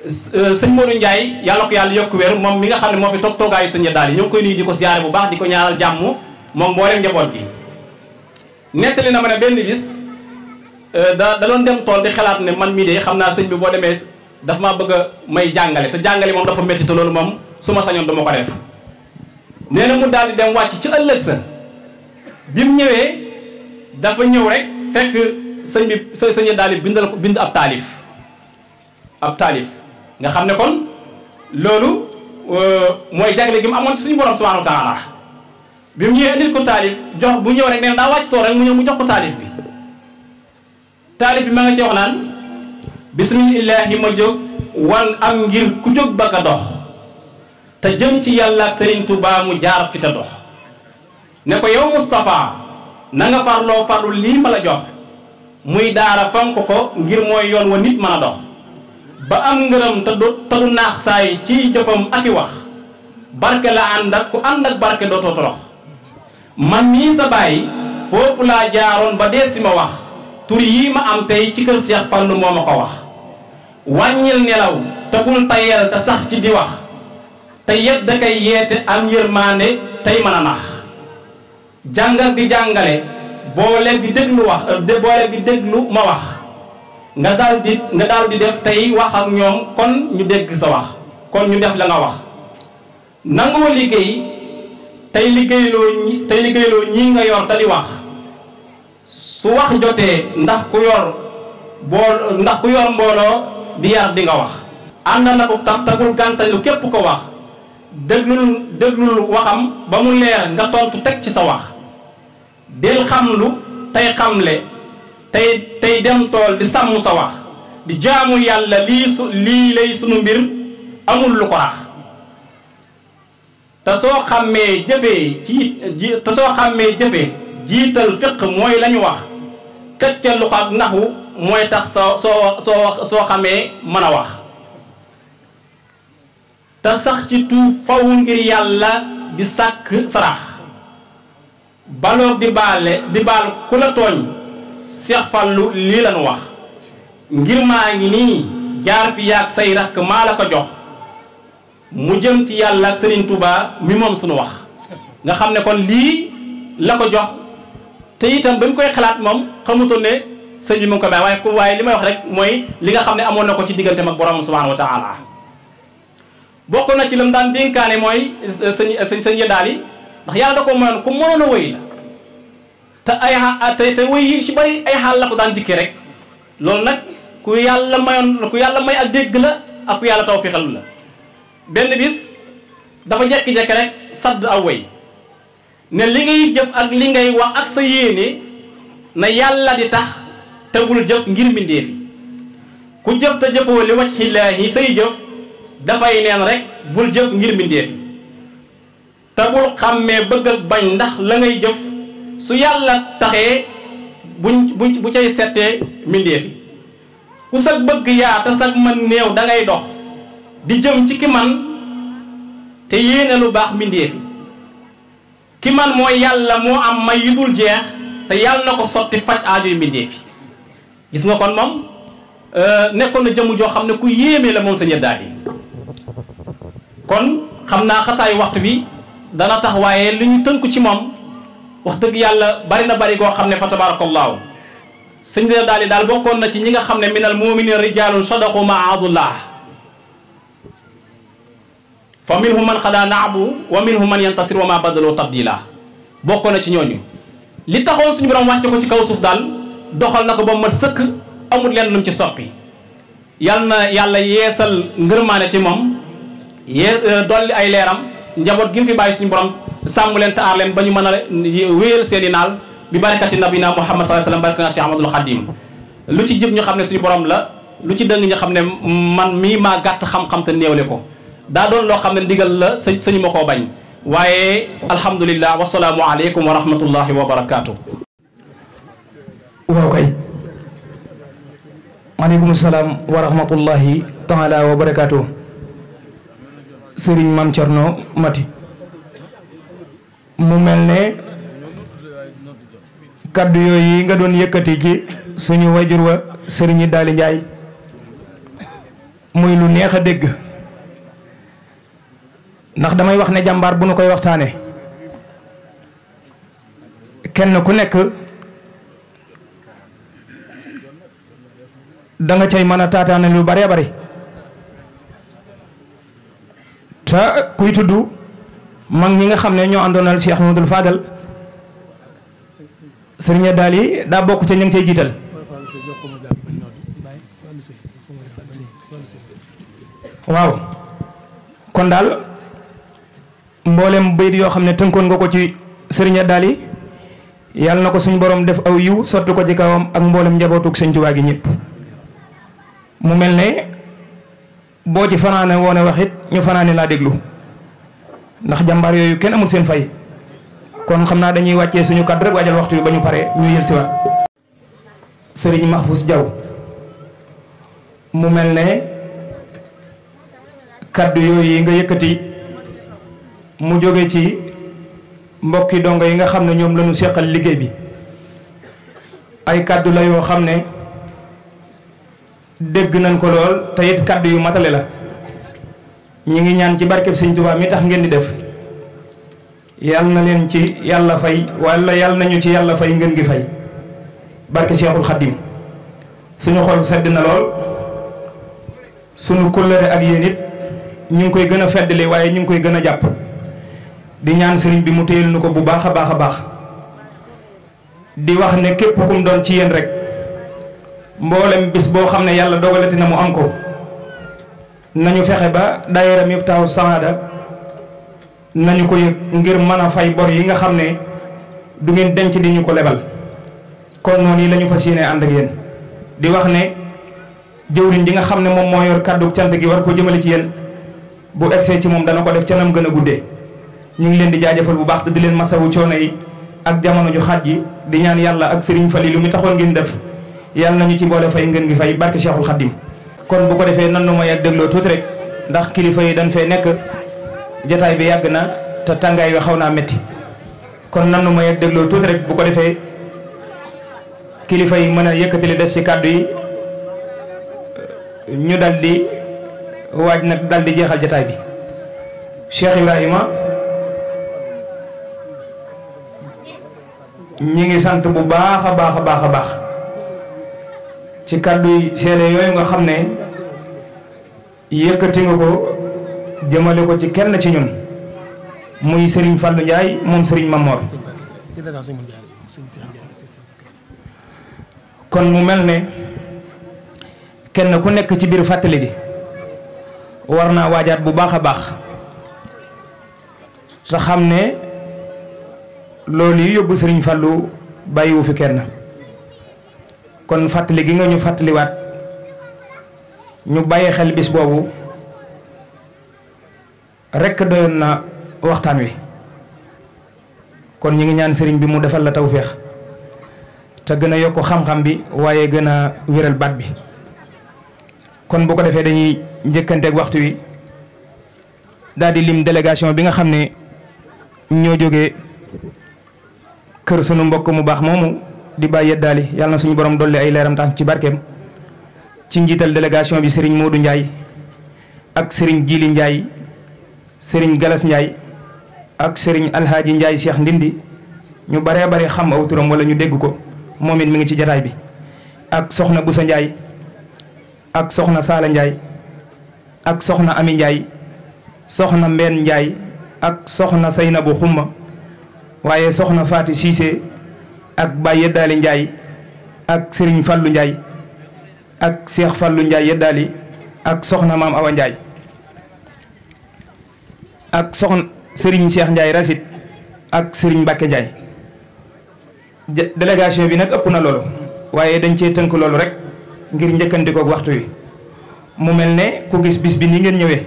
sëñ Modou Ndiaye yàlla ko yàlla yokk wér moom mi nga xam ne moo fi toog toogaayu sëñ Yeddaali ñoo ngi koy nuyu di ko siyaare bu baax di ko ñaanal jàmm moom mboolem njaboot gi nettali na ma ne benn bis da doon dem tool di xalaat ne man mii de xam naa sëñ bi boo demee dafa maa bëgg a may jàngale te jàngale moom dafa métti te loolu moom su ma sañoon dama ko def nee na mu daal di dem wàcc ci ëllëg sa bi mu ñëwee dafa ñëw rek fekk sëñ Yeddaali bind ab taalif nga xam ne kon loolu mooy jagle gi mu amoon ci suñu borom subhanahu wa taala bi mu ñëwee indil ko taalif jox bu ñëw rek nee na daa wàcc toog rek mu ñëw mu jox ko taalif bi ma nga ci wax naan bismillahi ma jóg wan am ngir ku jóg bëgg a dox te jëm ci yàlla ak Serigne Touba mu jaar fi te dox ne ko yow Moustapha na nga farlu lii ma la jox muy daara fonk ko ngir mooy yoon wa nit mën a dox ba am ngërëm te du naax saay ci jëfam ak i wax barke la ànd ak ku ànd ak barke dootoo torox man mii sa baay foofu laa jaaroon ba dee si ma wax tur yii ma am tey ci kër Cheikh Fallou moo ma ko wax wàññil nelaw te bul tayel te sax ci di wax te yet da kay yeete am yërmaande tey mën a nax jàngal di jàngale boole di déglu ma wax nga daal di def tey wax ak ñoom kon ñu dégg sa wax kon ñu def la nga wax nangoo liggéey tey liggéeyloo ñii nga yor te di wax su wax jotee ndax ku yor mbooloo di yar di nga wax ànd na ko tagul gàntalu képp ko wax déglul waxam ba mu leer nga tontu teg ci sa wax del xamlu tey xamle tey dem tool di sàmm sa wax di jaamu yàlla lii lay sunu mbir amul lu ko rax te soo xàmmee jëfee jiital fiq mooy la ñu wax teg ca lu ak naxu mooy tax soo xamee mën a wax te sax ci tuub faw ngir yàlla di sàkk sarax baloog di baal ku la tooñ Cheikh Fallou lii lañu wax ngir maa ngi nii jaar fi yaag say rakk maa la ko jox mu jëm ci yàlla ak Serigne Touba mi moom suñu wax nga xam ne kon lii la ko jox te itam ba mu koy xalaat moom xamutoon ne sëñ bi mu ngi ko bàyyi waaye li may wax rek mooy li nga xam ne amoon na ko ci digganteem ak borom subhanahu wa taala bokk na ci lam daan dénkaane mooy sëñ Yeddaali ndax yàlla da ko mënoon ku mënoon a wëy la te ay te wëy yi ci bari ay xaal la ko daan dikkee rek loolu nag ku yàlla may ak dégg la ak ku yàlla tawfiixal la. benn bis dafa jekki-jekki rek sadd aw wëy ne li ngay jëf ak li ngay wax ak sa yéene na yàlla di tax te bul jëf ngir mbindee fi ku jëf te jëfoo li wajhillaahi say jëf dafay neen rek bul jëf ngir mbindee fi te bul xàmmee bëgg ak bañ ndax la ngay jëf su yàlla taxee bu cay settee mbindee fi ku sag bëgg yaa te sag man néew da ngay dox di jëm ci ki man te yéene lu baax mbindee fi ki man mooy yàlla moo am may yu dul jeex te yàlla na ko sotti faj aajoy mbindee fi gis nga kon moom nekkoon na jëmm joo xam ne ku yéeme la moom Sëñ Yeddaadi kon xam naa xataayu waxtu bi dana tax waaye li ñu tënku ci moom wax dëgg yàlla bari na bari goo xam ne fa tabarakallahu Sëñ Yeddaadi daal bokkoon na ci ñi nga xam ne minal mu'miniina rijaalun sadaqu ma ahadullah fa minhum man xadaa naabu wa minhum man yantasir wa ma badaloo tabdila bokkoon na ci ñooñu li taxoon suñu borom wàcce ko ci kaw suuf daal doxal na ko ba mat sëkk amut leen lu mu ci soppi yal na yàlla yeesal ngërmaane ci moom dolli ay leeram njaboot gi mu fi bàyyi suñu borom sàmm leen te aar leen ba ñu mën a wéyal seen i naal bi barakati nabina Muhammad sallallahu alayhi wasallam barakati Cheikh Ahmadul Khadim lu ci jëb ñu xam ne suñu borom la lu ci dëng ñu xam ne man mii maa gàtt xam-xam te néewle ko daa doon loo xam ne ndigal la sañu ma koo bañ waaye alhamdulillah wasalaamu aleykum wa rahmatullahi wa barakaatu. waaw kay maaleykum salaam wa rahmatullahi taala wa barakaatu. Sëriñ Maam Cerno Mati mu mel ne kaddu yooyu nga doon yëkkati ci suñu wajur wa Sëriñ Daali Njaay muy lu neex a dégg ndax damay wax ne jàmbaar bu nu koy waxtaane kenn ku nekk da nga cay mën a taataane lu bare bari te kuy tudd mag ñi nga xam ne ñoo àndoonal Cheikh Ahmadul Fadal Sëriñ Daali daa bokk ca ñu ngi cay jiital waaw kon daal mboolem bayit yoo xam ne tënkoon nga ko ci Sëriñ Daali yàlla na ko suñ borom def aw yiw sotti ko ci kawam ak mboolem njabootug Sëñ Tuubaa gi ñëpp mu mel ne boo ci fanaane woone wax it ñu fanaane laa déglu ndax jàmbaar yooyu kenn amul seen fay kon xam naa dañuy wàccee suñu kàddu rek waajal waxtu bi ba ñu pare ñu yël si waat Sëriñ Mahfous Diaw mu mel ne kàddu yooyu nga yëkkati mu jóge ci mbokki dongo yi nga xam ne ñoom la ñu seqal liggéey bi ay kàddu la yoo xam ne dégg nañ ko lool te it kàddu yu matale la ñi ngi ñaan ci barkeb Sëñ Tuubaa mi tax ngeen di def yàlla na leen ci yàlla fay wala yàlla nañu ci yàlla fay ngeen gi fay barke Seexul Xaddim suñu xol sedd na lool suñu kóllëre ak yéen it ñu ngi koy gën a feddali waaye ñu ngi koy gën a jàpp di ñaan sëriñ bi mu téyel nu ko bu baax a baax a baax di wax ne képp kum doon ci yéen rek mboolem bis boo xam ne yàlla dogalati na mu am ko nañu fexe ba daayira Miftaahu Saada nañu ko yëg ngir mën a fay bor yi nga xam ne du ngeen denc di ñu ko lebal kon noonu yi la ñu fas yéene ànd ak yéen di wax ne jëwriñ ji nga xam ne moom moo yor kàddu cant gi war ko jëmale ci yéen bu egsee ci moom dana ko def ca nam gën a guddee ñu ngi leen di jaajëfal bu baax te di leen masawu coono yi ak jamono ju xaaj ji di ñaan yàlla ak Serigne Falilu mi taxoon ngeen def yàlla nañu ci boole fay ngeen gi fay barke Cheikhul Khadim kon bu ko defee nan nu may ak dégloo tuuti rek ndax kilifa yi dañ fee nekk jataay bi yàgg na te tàngaay wi xaw naa métti kon nan nu may ak dégloo tuuti rek bu ko defee kilifa yi mën a yëkkati li des ci kàddu yi ñu dal di waaj nag dal di jeexal jataay bi Cheikh Ibrahima ñi ngi sant bu baax a baax a baax a baax ci kàddu yi seede yooyu nga xam ne yëkkati nga ko jëmale ko ci kenn ci ñun muy Serigne Fallou Ndiaye moom Serigne Mamor. kon mu mel ne kenn ku nekk ci biir fàttali gi war naa waajaat bu baax a baax sa xam ne loolu yi yóbbu Serigne Fallou bàyyiwu fi kenn kon fàttali gi nga ñu fàttaliwaat ñu bàyyi xel bis boobu rekk doyoon na waxtaan wi kon ñu ngi ñaan sëriñ bi mu defal la tawféex te gën a yokk xam-xam bi waaye gën a wéral baat bi kon bu ko defee dañuy njëkkanteeg waxtu wi daal di lim délégation bi nga xam ne ñoo jógee kër sunu mbokk mu baax moomu di bàyyi yeddaali yàlla na suñu borom dolli ay leeram tax ci barkeem ci njiital délégation bi Serigne Modou Ndiaye ak Serigne Djili Ndiaye Serigne Galas Ndiaye ak Serigne Alhaaji Ndiaye Cheikh Ndindi ñu baree bari xam aw turam wala ñu dégg ko moom it mi ngi ci jataay bi ak soxna Boussa Ndiaye ak soxna Saala Ndiaye ak soxna Ami Ndiaye soxna Mbène Ndiaye ak soxna Seynabou Xumma waaye soxna Faati Cissé ak Baye Yeddaali Ndiaye ak Serigne Fallou Ndiaye ak Cheikh Fallou Ndiaye Yeddaali ak soxna Maam Awa Ndiaye ak soxna Serigne Cheikh Ndiaye Rasit ak Serigne Mbacke Ndiaye délégation bi nag ëpp na loolu waaye dañ cee tënk loolu rek ngir njëkkandikook waxtu wi mu mel ne ku gis bis bi ni ngeen ñëwee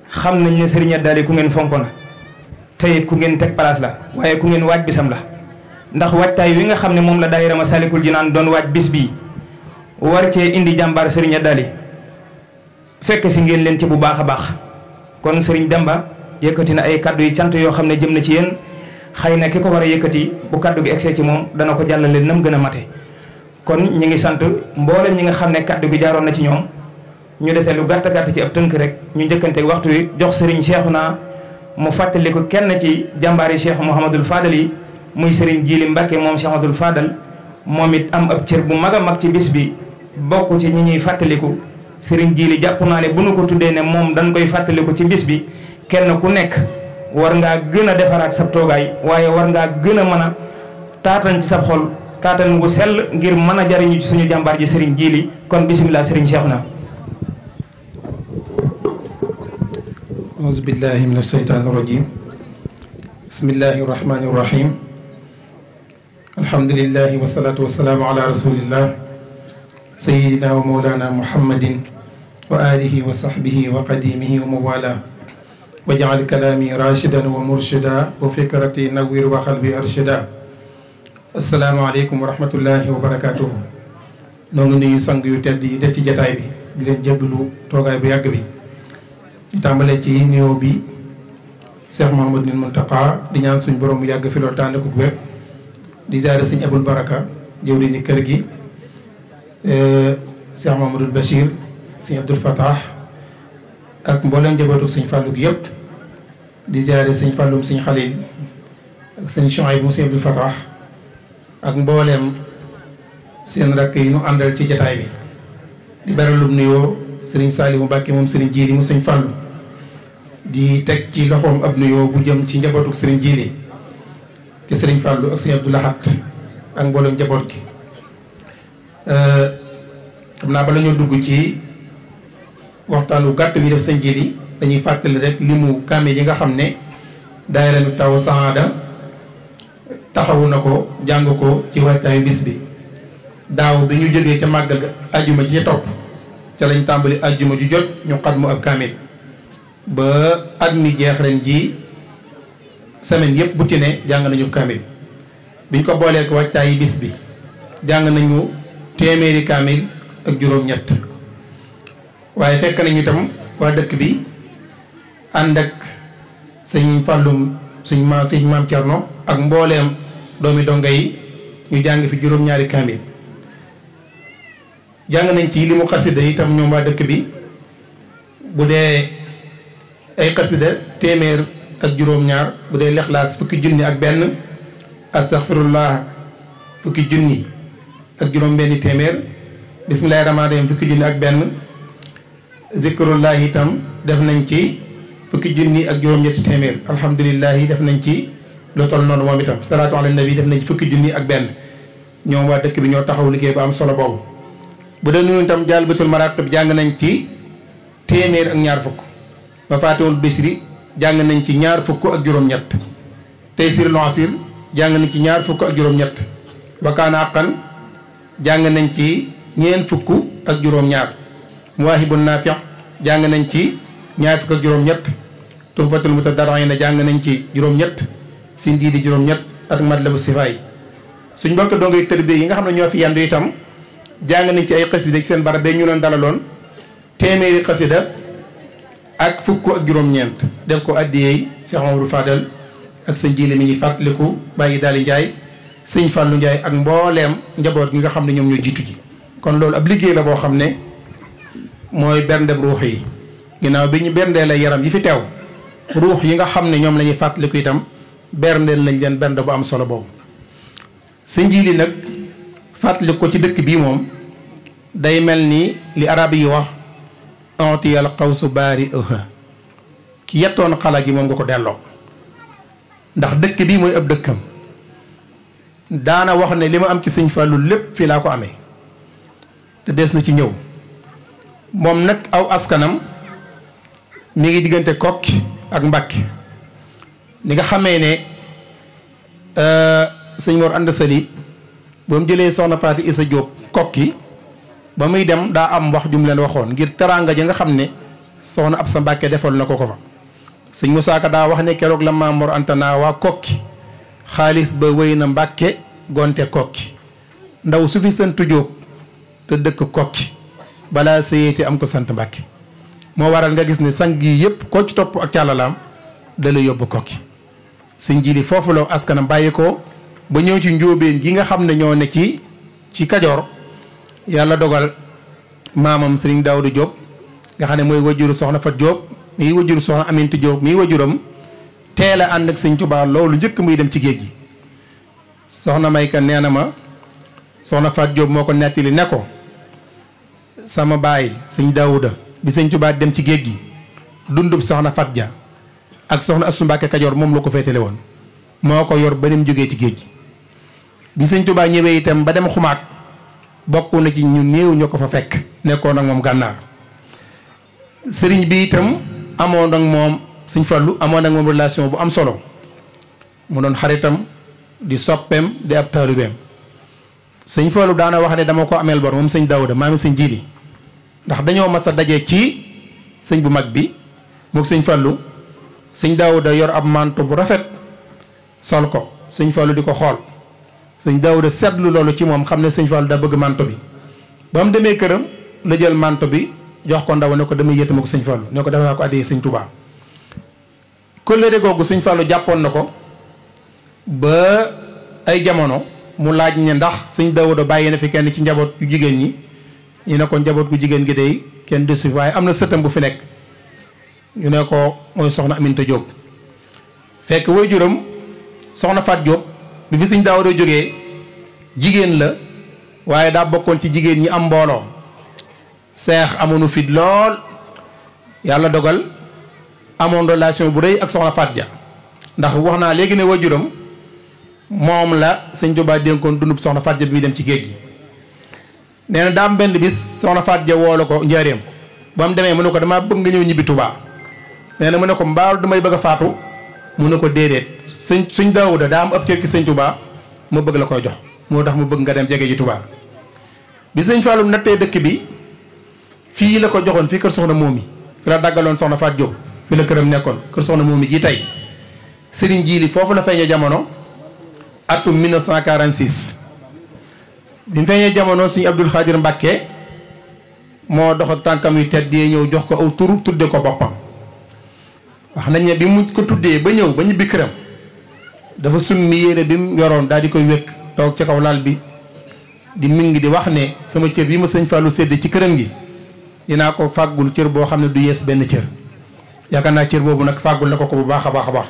xam nañ ne Serigne Yeddaali ku ngeen fonko na te it ku ngeen teg place la waaye ku ngeen waaj bisam la ndax waajtaay wi nga xam ne moom la daayira Masaalikul Jinaan doon waaj bis bii war cee indi jàmbaar Serigne Yeddaali fekk si ngeen leen ci bu baax a baax kon Serigne Demba yëkkati na ay kaddu yi cant yoo xam ne jëm na ci yéen xëy na ki ko war a yëkkati bu kaddu gi egsee ci moom dana ko jàllale nam gën a mate kon ñi ngi sant mboolem ñi nga xam ne kaddu gi jaaroon na ci ñoom ñu desee lu gàtt gàtt ci ab tënk rek ñu njëkkante waxtu wi jox Serigne Cheikhouna mu fàttali ko kenn ci jàmbaari Cheikh Mouhamadul Fadal yi muy Serigne Djili Mbacke moom Cheikh Mouhamadul Fadal moom it am ab cër bu mag a mag ci bis bi bokk ci ñi ñuy fàttaliku Serigne Djili jàpp naa ne bu nu ko tuddee ne moom dañ koy fàttaliku ci bis bi kenn ku nekk war ngaa gën a defaraat sab toogaay waaye war ngaa gën a mën a taatan ci sab xol taatan gu sell ngir mën a jariñu ci suñu jàmbaar ji Serigne Djili kon bisimilah Serigne Cheikhouna. auzu billahi min asheytaani rajim bismillahi rahmani rahim alhamdulillahi wasalaatu wasalaamu ala rasulillah sayidina wa mawlana muhammadin wa alihi wa sahbihi wa qadimihi wa mawala wa jaal kalaami rashidan wa murshida wa fikrati nawwir wa qalbi arshida assalaamu aleykum wa rahmatullahi wa barakatuhu noo ngi nuyu sang yu tedd yi de ci jataay bi di leen jéggalu toogaay bu yàgg bi tàmbale ci nuyoo bi Cheikh Mouhamadou Mountakha di ñaan suñ borom mu yàgg fi loolu tànn ko wér di ziare sëñ Abul Baraka jëwri ni kër gi Cheikh Mouhamadoul Bachir sëñ Abdoul Fatah ak mbooleem njabootu sëñ Fallou gi yëpp di ziare sëñ Falloum sëñ Khalil ak sëñ Chouaïb mu sëñ Abdoul Fatah ak mbooleem seen rakk yi nu àndal ci jataay bi di beralum nuyoo Serigne Saliou Mbacke moom Serigne Djili mu sëñ Fallou di teg ci loxoom ab nuyoo bu jëm ci njabootu Serigne Djili ci Serigne Fallou ak sëñ Abdou Lahat ak mboolem njaboot gi xam naa bala ñoo dugg ci waxtaanu gàtt bi def sëñ Djili dañuy fàttali rek limu kaamil yi nga xam ne daayira Miftahou Sahada taxawu na ko jàng ko ci waajtaayu bis bi daaw bi ñu jógee ca màggal ga ajjuma ci ca topp ca lañ tàmbali ajjuma ju jot ñu xatmu ab kaamil ba at mi jeex ren ji semaine yëpp bu ci ne jàng nañu kaamil biñ ko boolee ko wàccaayi bis bi jàng nañu téeméeri kaamil ak juróom-ñett waaye fekk nañu itam waa dëkk bi ànd ak sëñ Fallum sëñ maam Thierno ak mbooleem doomi donga yi ñu jàng fi juróom-ñaari kaamil jàng nañ ci li mu xasida itam ñoom waa dëkk bi bu dee ay xasida téeméer ak juróom-ñaar bu dee lexlaas fukki junni ak benn astaghfirullah fukki junni ak juróom-benni téeméer bismillahi rahmaani rahim fukki junni ak benn zikrullah itam def nañ ci fukki junni ak juróom-ñetti téeméer alhamdulilah def nañ ci lu toll noonu moom itam salaatu ala nabi def nañ ci fukki junni ak benn ñoom waa dëkk bi ñoo taxaw liggéey bu am solo boobu. bu dee noonu itam Jalbatul Maraqib jàng nañ ci téeméer ak ñaar fukk Mafatihul Bichri jàng nañ ci ñaar fukk ak juróom-ñett Taysirul Asir jàng nañ ci ñaar fukk ak juróom-ñett Wakaana Aqan jàng nañ ci ñeent fukk ak juróom-ñaar Muwaahibun Naafi' jàng nañ ci ñaar fukk ak juróom-ñett Tuhfatul Mutadarri'in jàng nañ ci juróom-ñett Sindiidi juróom-ñett ak Matlabu Sifaay suñ mbokk dongay tërbiya yi nga xam ne ñoo fi yandu itam jàng nañ ci ay xasida ci seen barab bee ñu leen dalaloon téeméeri xasida ak fukk ak juróom-ñeent def ko addiyey Cheikh Mamadou Fadel ak sëñ Jili mi ñuy fàttaliku Baye Daali Ndiaye sëñ Fallou Ndiaye ak mbooleem njaboot gi nga xam ne ñoom ñoo jiitu ji kon loolu ab liggéey la boo xam ne mooy berndeb ruux yi ginnaaw bi ñu berndee la yaram yi fi teew ruux yi nga xam ne ñoom la ñuy fàttaliku itam berndeel lañ leen bernde bu am solo boobu sëñ Jili nag fàttaliku ko ci dëkk bii moom day mel ni li arab yi wax ontiyal xawsu baari ki yettoon xala gi moom nga ko delloo ndax dëkk bii mooy ab dëkkam daana wax ne li ma am ci sëñ Fallou lépp fii laa ko amee te des na ci ñëw moom nag aw askanam mi ngi diggante Kokki ak Mbàkke ni nga xamee ne sëñ Mor Anda Sali ba mu jëlee soxna Faati Isa Jóob Kokki ba muy dem daa am wax jum leen waxoon ngir teraanga ja nga xam ne soxna Absa Mbàkke defal na ko fa sëñ Musaa Ka daa wax ne keroog la Maam Mor Anta naa waa Kokki xaalis ba wéy na Mbàkke gonte Kokki ndaw su fi sant Jóob te dëkk Kokki balaa sëyeete am ko sant Mbàkke moo waral nga gis ne sang yi yëpp koo ci topp ak càllalaam da la yóbbu Kokki sëñ Jili foofu la askanam bàyyi ko ba ñëw ci njóobeen gi nga xam ne ñoo ne ci Kajoor yàlla dogal maamam Sëriñ Daawuda Jóob nga xam ne mooy wajuru soxna Fat Jóob mii wajuru soxna Amintu Jóob mii wajuram teel a ànd ak sëñ Tuubaa loolu njëkk muy dem ci géej gi soxna Mayka nee na ma soxna Fat Jóob moo ko nettali ne ko sama baay sëñ Daawuda bi sëñ Tuubaa dem ci géej gi dundub soxna Fat Ja ak soxna Astu Mbàkke Kajoor moom la ko féetale woon moo ko yor ba ni mu jógee ci géej gi bi sëñ Tuubaa ñëwee itam ba dem xumaag bokk na ci ñu néew ñu ko fa fekk nekkoon ak moom gànnaar sëriñ bi itam amoon ak moom sëñ Fallu amoon ak moom relation bu am solo mu doon xaritam di soppeem di ab taalibeem sëñ Fallu daana wax ne dama ko ameel bor moom sëñ Daawuda maami sëñ Jili ndax dañoo mas a daje ci sëñ bu mag bi mook sëñ Fallu sëñ Daawuda yor ab manto bu rafet sol ko sëñ Fallu di ko xool sëñ Daawuda seetlu loolu ci moom xam ne sëñ Fallu daa bëgg manto bi ba mu demee këram la jël manto bi jox ko ndaw ne ko damay yéetama ko sëñ Fallu ne ko defaa ko addiyee sëñ Tuubaa kóllëre googu sëñ Fallu jàppoon na ko ba ay jamono mu laaj ne ndax sëñ Daawuda bàyyi na fi kenn ci njaboot yu jigéen ñi ñu ne ko njaboot gu jigéen gi day kenn desu waaye am na sëtam bu fi nekk ñu ne ko mooy soxna Aminta Jóob fekk waajuram soxna Faat Jóob bi fi sëñ Daawuda jógee jigéen la waaye daa bokkoon ci jigéen ñi am mbooloo seex amoonu fit lool yàlla dogal amoon relation bu rëy ak soxna Faat Ja ndax wax naa léegi ne waajuram moom la sëñ Tuubaa dénkoon dundub soxna Faat Ja bi muy dem ci géej gi nee na daam benn bis soxna Faat Ja woolu ko njaareem ba mu demee mu ne ko damaa bëgg nga ñëw ñibbi Tuubaa nee na mu ne ko mbaalu damay bëgg a faatu mu ne ko déedéet sëñ Daawuda daa am ab cër ki sëñ Tuubaa mu bëgg la koy jox moo tax mu bëgg nga dem jege ji Tuubaa bi sëñ Fallu nattee dëkk bi fii la ko joxoon fii kër soxna Moomi fi la daggaloon soxna Faat Jóob fi la këram nekkoon kër soxna Moomi ji tey Sëriñ Jili foofu la feeñee jamono atum 1946 bi mu feeñee jamono sëñ Abdul Xaadir Mbàkke moo dox ak tànkam yu tedd yi ñëw jox ko aw tur tudde ko boppam wax nañ ne bi mu ko tuddee ba ñëw ba ñibbi këram dafa summi yére bi mu yoroon daal di koy wékk toog ci kaw lal bi di mi ngi di wax ne sama cër bi ma sëñ Fallu sédd ci këram gi dinaa ko fàggul cër boo xam ne du yees benn cër yaakaar naa cër boobu nag fàggul na ko bu baax a baax a baax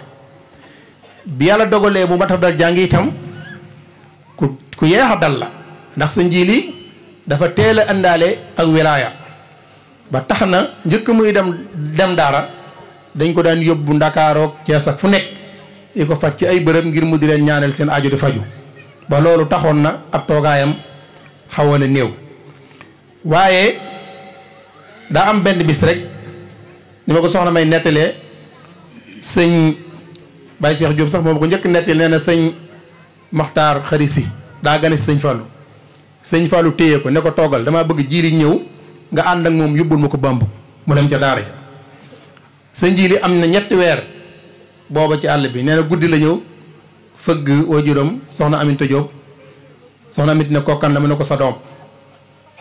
bi yàlla dogalee mu mata dal jàngi itam ku yeex a dal la ndax sa Jili dafa teel a àndaale ak wilaaya ba tax na njëkk muy dem daara dañ ko daan yóbbu Ndakaarook Cees ak fu nekk yi ko faj ci ay bërëb ngir mu di leen ñaanal seen aajo di faju ba loolu taxoon na ab toogaayam xawoon a néew. waaye daa am benn bis rek ni ma ko soxna may nettalee sëñ Baye Cheikh Diop sax moom ko njëkk nettali nee na sëñ Maxtaar Xari Si daa gane si sëñ Fallou téye ko ne ko toogal damaa bëgg jiili ñëw nga ànd ak moom yóbbul ma ko Bambuk mu dem ca daara ja sëñ jiili am na 3 weer booba ci àll bi nee na guddi la ñëw fëgg waajuram soxna Aminta Diop soxna Amit ne kokkan la mu ne ko sa doom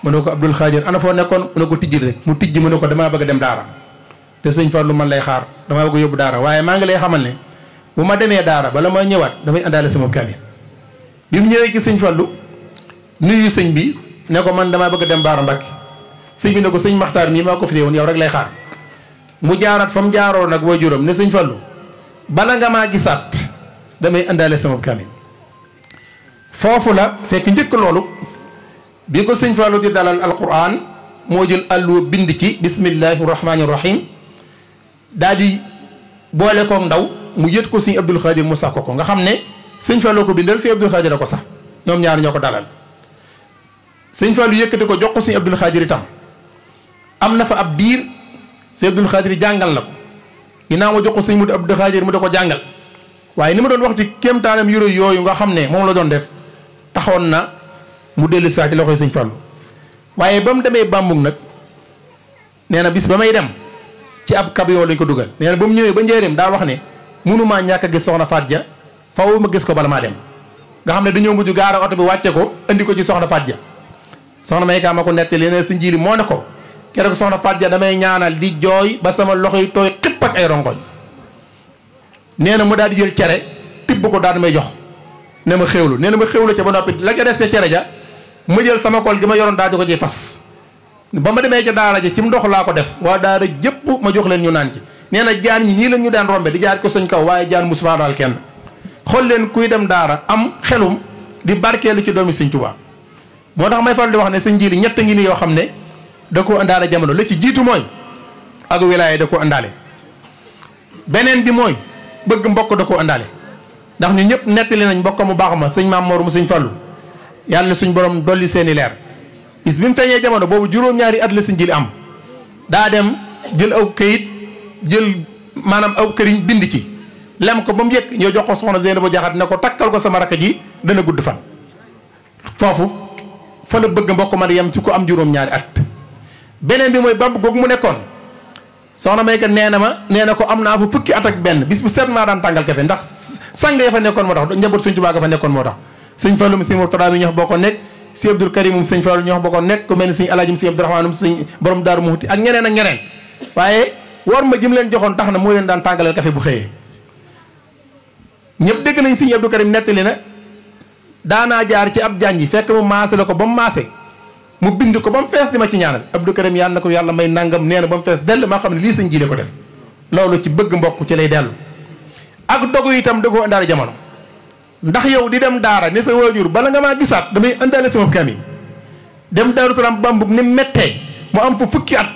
mu ne ko Abdul Xaadir ana foo nekkoon mu ne ko tijjil rek mu tijji mu ne ko damaa bëgg a dem daara te sëñ Fallou man lay xaar damaa bëgg a yóbbu daara waaye maa ngi lay xamal ne bu ma demee daara bala ma ñëwaat damay àndaale sama kaamil bi mu ñëwee ci sëñ Fallou nuyu sëñ bi ne ko man damaa bëgg a dem Baara Mbacke sëñ bi ne ko sëñ Maxtaar mii maa ko fi dee woon yow rek lay xaar mu jaaraat fa mu jaaroo nag waajuram ne sëñ Fallou bala nga maa gisaat damay àndaale sama kaamil foofu la fekk njëkk loolu bi ko sëñ Fallou di dalal alquran moo jël alluwa bind ci bismillahi rahmaani rahim daal di boole koog ndaw mu yët ko sëñ Abdul Xaadir mu sax ko nga xam ne sëñ Fallou ko bindal sëñ Abdul Xaadir a ko sax ñoom ñaar ñoo ko dalal sëñ Fallou yëkkati ko jox ko sëñ Abdul Xaadir itam am na fa ab diir sëñ Abdul Xaadir jàngal na ko ginnaaw ma jox ko sëñ Abdul Xaadir mu da ko jàngal waaye ni ma doon wax ci kéemtaanam yooyu nga xam ne moom la doon def taxoon na mu dellu si waat ci loxoy sëñ Fallou waaye ba mu demee Bambuk nag nee na bis ba may dem ci ab camion lañ ko dugal nee na ba mu ñëwee ba njëriñam daa wax ne mënumaa ñàkk a gis soxna Faat Ja faw ma gis ko bala maa dem nga xam ne dañoo mujj gaara oto bi wàcce ko andi ko ci soxna Faat Ja soxna may kaa ma ko nettali ne sëñ Jiili moo ne ko keroog soxna Faat Ja damay ñaanal di jooy ba sama loxo yi tooy xipp ak ay rongoñ nee na mu daal di jël cere tibb ko daal di may jox ne ma xéwlu nee na ma xéwlu ca ba noppi la ca des ca cere ja ma jël sama kol gi ma yoroon daal di ko ci fas ba ma demee ca daara ji ci ndox laa ko def waa daara jëpp ma jox leen ñu naan ci nee na jaan ñi nii la ñu daan rombe di jaar ko sëñ kaw waaye jaan musuma daal kenn xool leen kuy dem daara am xelum di barkeelu ci doomi sëñ Tuubaa moo tax may faral di wax ne sëñ Jiili ñett ngi ni yoo xam ne da ko àndaale jamono la ci jiitu mooy ak wilaaya da ko àndaale beneen bi mooy bëgg mbokk da ko àndaale ndax ñu ñëpp nettali nañ mbokk mu baax ma sëñ Maam Mor mu sëñ Fallou yàlla suñ borom dolli seeni leer bis bi mu feeñee jamono boobu juróom-ñaari at la sëñ Jiili am daa dem jël aw këyit jël maanaam aw këriñ bind ci lem ko ba mu yëkk ñoo jox ko soxna Zeynabu Jaxate ne ko takkal ko sama rakk ji dana gudd fan foofu fa la bëgg mbokk ma di yem ci ko am juróom-ñaari at beneen bi mooy Bambuk googu mu nekkoon soxna Mayka nee na ko am naa fa fukki at ak benn bis bu seet maa daan tàngal kafe ndax sang ya fa nekkoon moo tax njaboot sëñ Tuubaa ga fa nekkoon moo tax sëñ Fallou sëñ Murtada mi ñoo bokkoon nekk sëñ Abdul Karim sëñ Fallou ñoo bokkoon nekk ku mel ni sëñ Alaaji sëñ Abdourahmaan sëñ borom Daaru Muxti ak ñeneen ak ñeneen waaye war ma jëm leen joxoon tax na moo leen daan tàngalal kafe bu xëyee ñëpp dégg nañ sëñ Abdou Karim nettali na daanaa jaar ci ab jànji fekk mu maase la ko ba mu maase mu bind ko ba mu fees di ma ci ñaanal Abdou Karim yàlla na ko yàlla may nangam nee na ba mu fees dell maa xam ne lii sëñ Jiili ko def loolu ci bëgg mbokk ci lay dellu ak dogu itam da koo indaale jamono ndax yow di dem daara ne sa waajur bala nga maa gisaat damay indaale sama kaamil dem Daaru Salaam Bambuk ni mettee mu am fa fukki at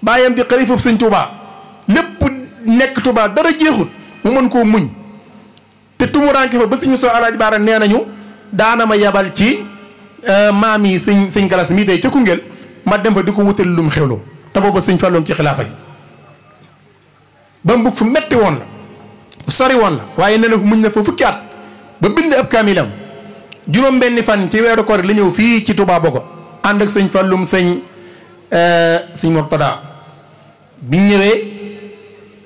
bàyyam di xalifab sëñ Touba lépp nekk Touba dara jeexut mu mën koo muñ te tumuraanke fa ba suñu soo Alaaji Baara nee nañu daana ma yabal ci maam yi sëñ Galas mii tey ca Koungheul ma dem fa di ko wutal lum xewloo te booba sëñ Falloom ci xilaafa gi Bambuk fu metti woon la fu sori woon la waaye nee na muñ na fa fukki at ba bind ab kaamilam juróom benni fan ci weeru koor la ñëw fii ci Touba Bogo ànd ak sëñ Falloum sëñ Murtada bi ñëwee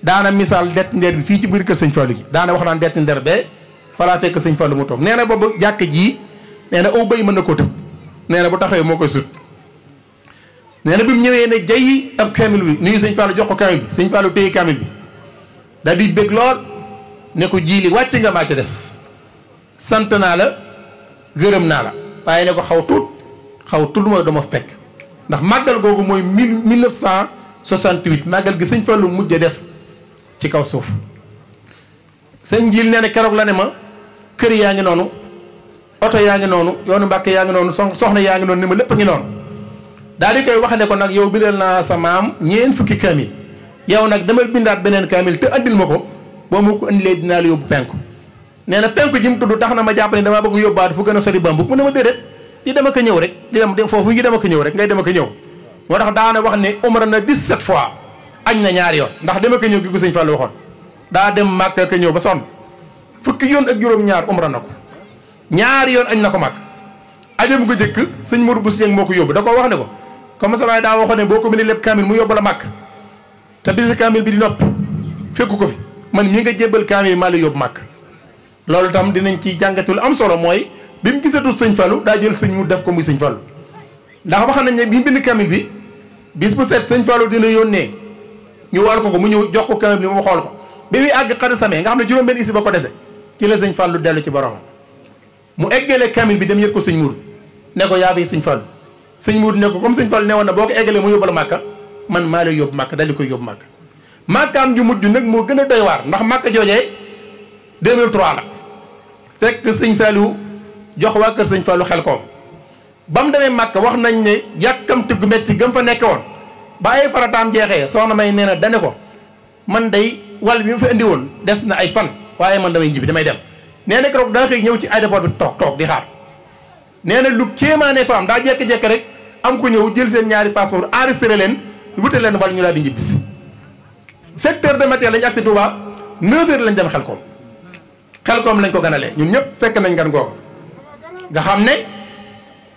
daana misaal det ndeer bi fii ci biir kër sëñ Fallou gi daana wax naan det ndeer bee falaa fekk sëñ Fallou mu toog nee na boobu jàkk ji nee na aw bay mën na koo tëb nee na bu taxawee moo koy sut nee na bi mu ñëwee ne jayi ab kaamil bi nuyu sëñ Fallou jox ko kaamil bi sëñ Fallou téye kaamil bi daal di bég lool ne ko Jiili wàcc nga maa ci des sant naa la gërëm naa la waaye ne ko xaw tuut mooy dama fekk ndax màggal googu mooy 1968 màggal gi sëñ Fallou mujj def ci kaw suuf sëñ Jiili nee na keroog la ne ma kër yaa ngi noonu oto yaa ngi noonu yoonu Mbàkke yaa ngi noonu soxna yaa ngi noonu ni ma lépp a ngi noonu daal di koy wax ne ko nag yow bindal naa sa maam ñeent fukki kaamil yow nag demal bindaat beneen kaamil te andil ma ko boo ma ko andilee dinaa la yóbbu penku nee na penku ji mu tudd tax na ma jàpp ne damaa bëgg yóbbaat fu gën a sori Bambuk mu ne ma déedéet di dama ko ñëw rek di dem foofu yi dama ko ñëw rek ngay dama ko ñëw moo tax daana wax ne umra na 17 fois añ na ñaari yoon ndax dama ko ñëw gi ko sëñ Fallu waxoon daa dem Màkka ko ñëw ba sonn fukki yoon ak juróom-ñaar umra na ko ñaari yoon añ na ko Màkk ajam ko jëkk sëñ Modou Bousso Dieng moo ko yóbbu da ko wax ne ko comme sa baay daa waxoon ne boo ko mënee lépp kaamil mu yóbbu la Màkk te bisi kaamil bi di nopp fekku ko fi man mii nga jébbal kaamil maa la yóbbu Màkk loolu tam dinañ ci jàngatul am solo mooy bi mu gisatul sëñ Fallu daa jël sëñ mu def ko muy sëñ Fallu ndax wax nañ ne bi mu bind kaamil bi bis bu set sëñ Fallu dina yónnee ñu wal ko mu ñëw jox ko kaamil bi mu xool ko bi muy àgg xarit samee nga xam ne juróom-benn isi ba ko dese ci la sëñ Fallu dellu ci boromam mu eggale kaamil bi dem yët ko sëñ Muudu ne ko yaa fi sëñ Fallu sëñ Muudu ne ko comme sëñ Fallu ne woon na boo ko eggalee mu yóbbu la Màkka man maa lay yóbbu Màkka dal di koy yóbbu Màkka Màkkaam ju mujj nag moo gën a doy waar ndax Màkka joojee 2003 la fekk sëñ Saliou jox waa kër sëñ Fallu Xelkom ba mu demee Màkka wax nañ ne yàkkamti gu metti gëm fa nekke woon ba ay farataam jeexee soxna may nee na dane ko man day wàll bi ma fa indi woon des na ay fan waaye man damay njibi damay dem nee na keroog daa xëy ñëw ci aéroport bi toog di xaar nee na lu kéemaane fa am daa jékki-jékki rek am ko ñëw jël seen ñaari passeport enregistré leen wute leen wala ñu daal di ñibbisi 7 heures de matin lañu agsi Touba 9 heures lañ dem Xelkom lañ ko ganalee ñun ñëpp fekk nañ gan googu nga xam ne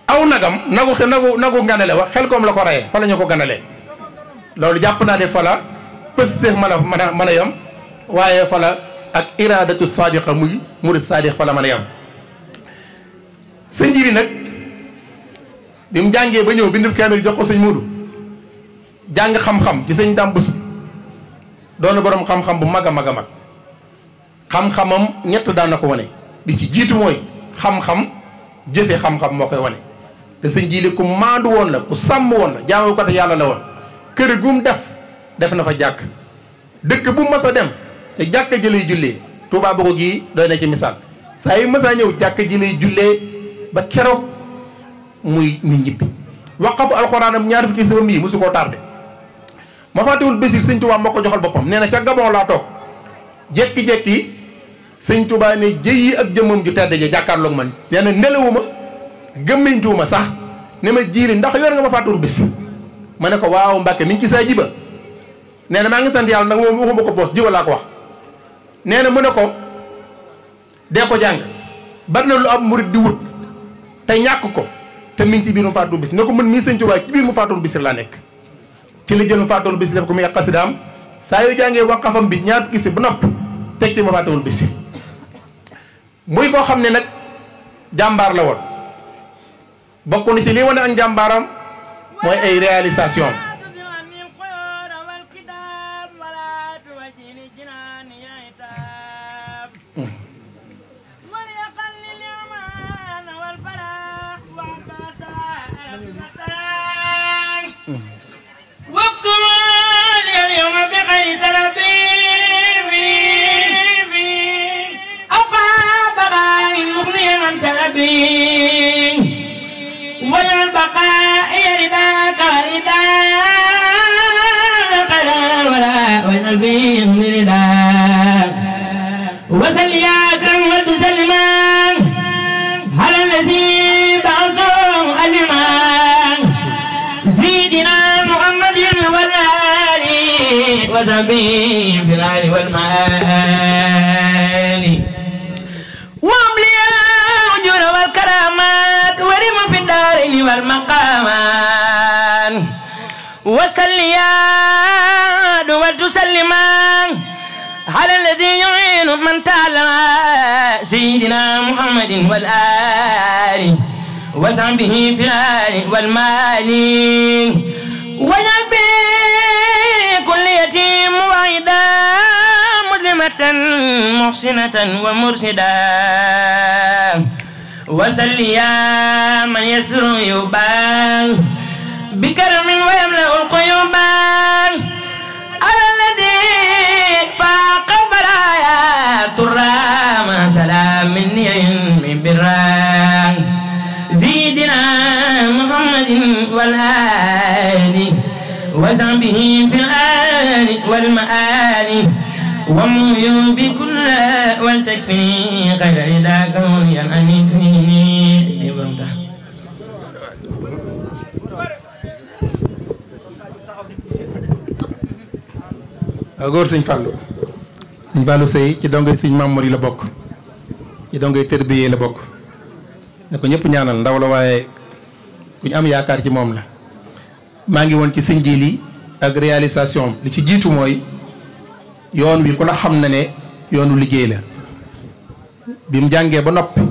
aw nagam nagu ganale wax Xelkom la ko rayee fa la ñu ko ganalee loolu jàpp naa ne fa la pësseef mën a yam waaye fa la ak iradatu sadiqa muy murid sadiq fa la mën a yam sëñ Jili nag bi mu jàngee ba ñëw bindu kaamil jox ko sëñ Muudu jàng xam-xam ci sëñ Dame Bousso doon borom xam-xam bu mag a mag a mag xam-xamam ñett daan na ko wane bi ci jiitu mooy xam-xam jëfe xam-xam moo koy wane te sëñ Jili ku maandu woon la ku sàmm woon la jaamu ko te yàlla la woon kër gu mu def na fa jàkk dëkk bu mas a dem te jàkk ji lay jullee Touba Bogo gii doy na ci misaal saa yu mas a ñëw jàkk ji lay jullee ba keroog muy nit ñibbi waqafu alxuraanam ñaar fukki sabam yi mosu koo tardé ma fàttewul Bésir sëñ Touba moo ko joxal boppam nee na ca Gabon laa toog jekki-jekki sëñ Touba ne jëyi ak jëmmam ju tedd ja jàkkaarloog man nee na nelawuma gëmmiñtuuma sax ne ma Jili ndax yor nga ma fàttewul Bésir ma ne ko waaw Mbàkke mi ngi ci saa jiba nee na maa ngi sant yàlla nag moom waxuma ko boos jiba laa ko wax nee na mu ne ko dee ko jàng bari na lu ab murit di wut te ñàkk ko te mi ngi ci biir mu fàttewul Bésir ne ko mën mii sëñ Touba ci biir mu fàttewul Bésir laa nekk ci la jël mu fàttewul Bésir def ko muy xasidaam saa yu jàngee waqafam bi ñaar fukki si bu nopp teg ci ma fàttewul Bésir muy koo xam ne nag jàmbaar la woon bokk na ci lii wane ak jàmbaaram mooy ay réalisation والبقاء يرداك ورداك ولا والبين يرداك وسل يا أكرم وتسلما على الذي بعثه ألما سيدنا محمد والآل وصحبه في الآل والمآل وأملي الأجور والكرامات ورم في الدارين والمقامات وسليان وتسلما على الذي يعين من تعالى سيدنا محمد والآل وصحبه في الآل والمال واجعل بكل يتيم وعيدا مسلمة محسنة ومرشدا وسليا من يسر يبان بكرم ويملأ القيوبان على الذي فاق البرايا ترام سلام من بران زيدنا محمد والآل وصحبه في الآل والمآل ومن بكل ولتكفيني غير رداك ينعني فيني. góor sëñ Fallou Seye ci dongay sëñ Mamour yi la bokk ci dongay tërbiyee la bokk ne ko ñëpp ñaanal ndaw la waaye ku ñu am yaakaar ci moom la. maa ngi woon ci sëñ Jili ak réalisation li ci jiitu mooy yoon wi ku la xam na ne yoonu liggéey la bi mu jàngee ba noppi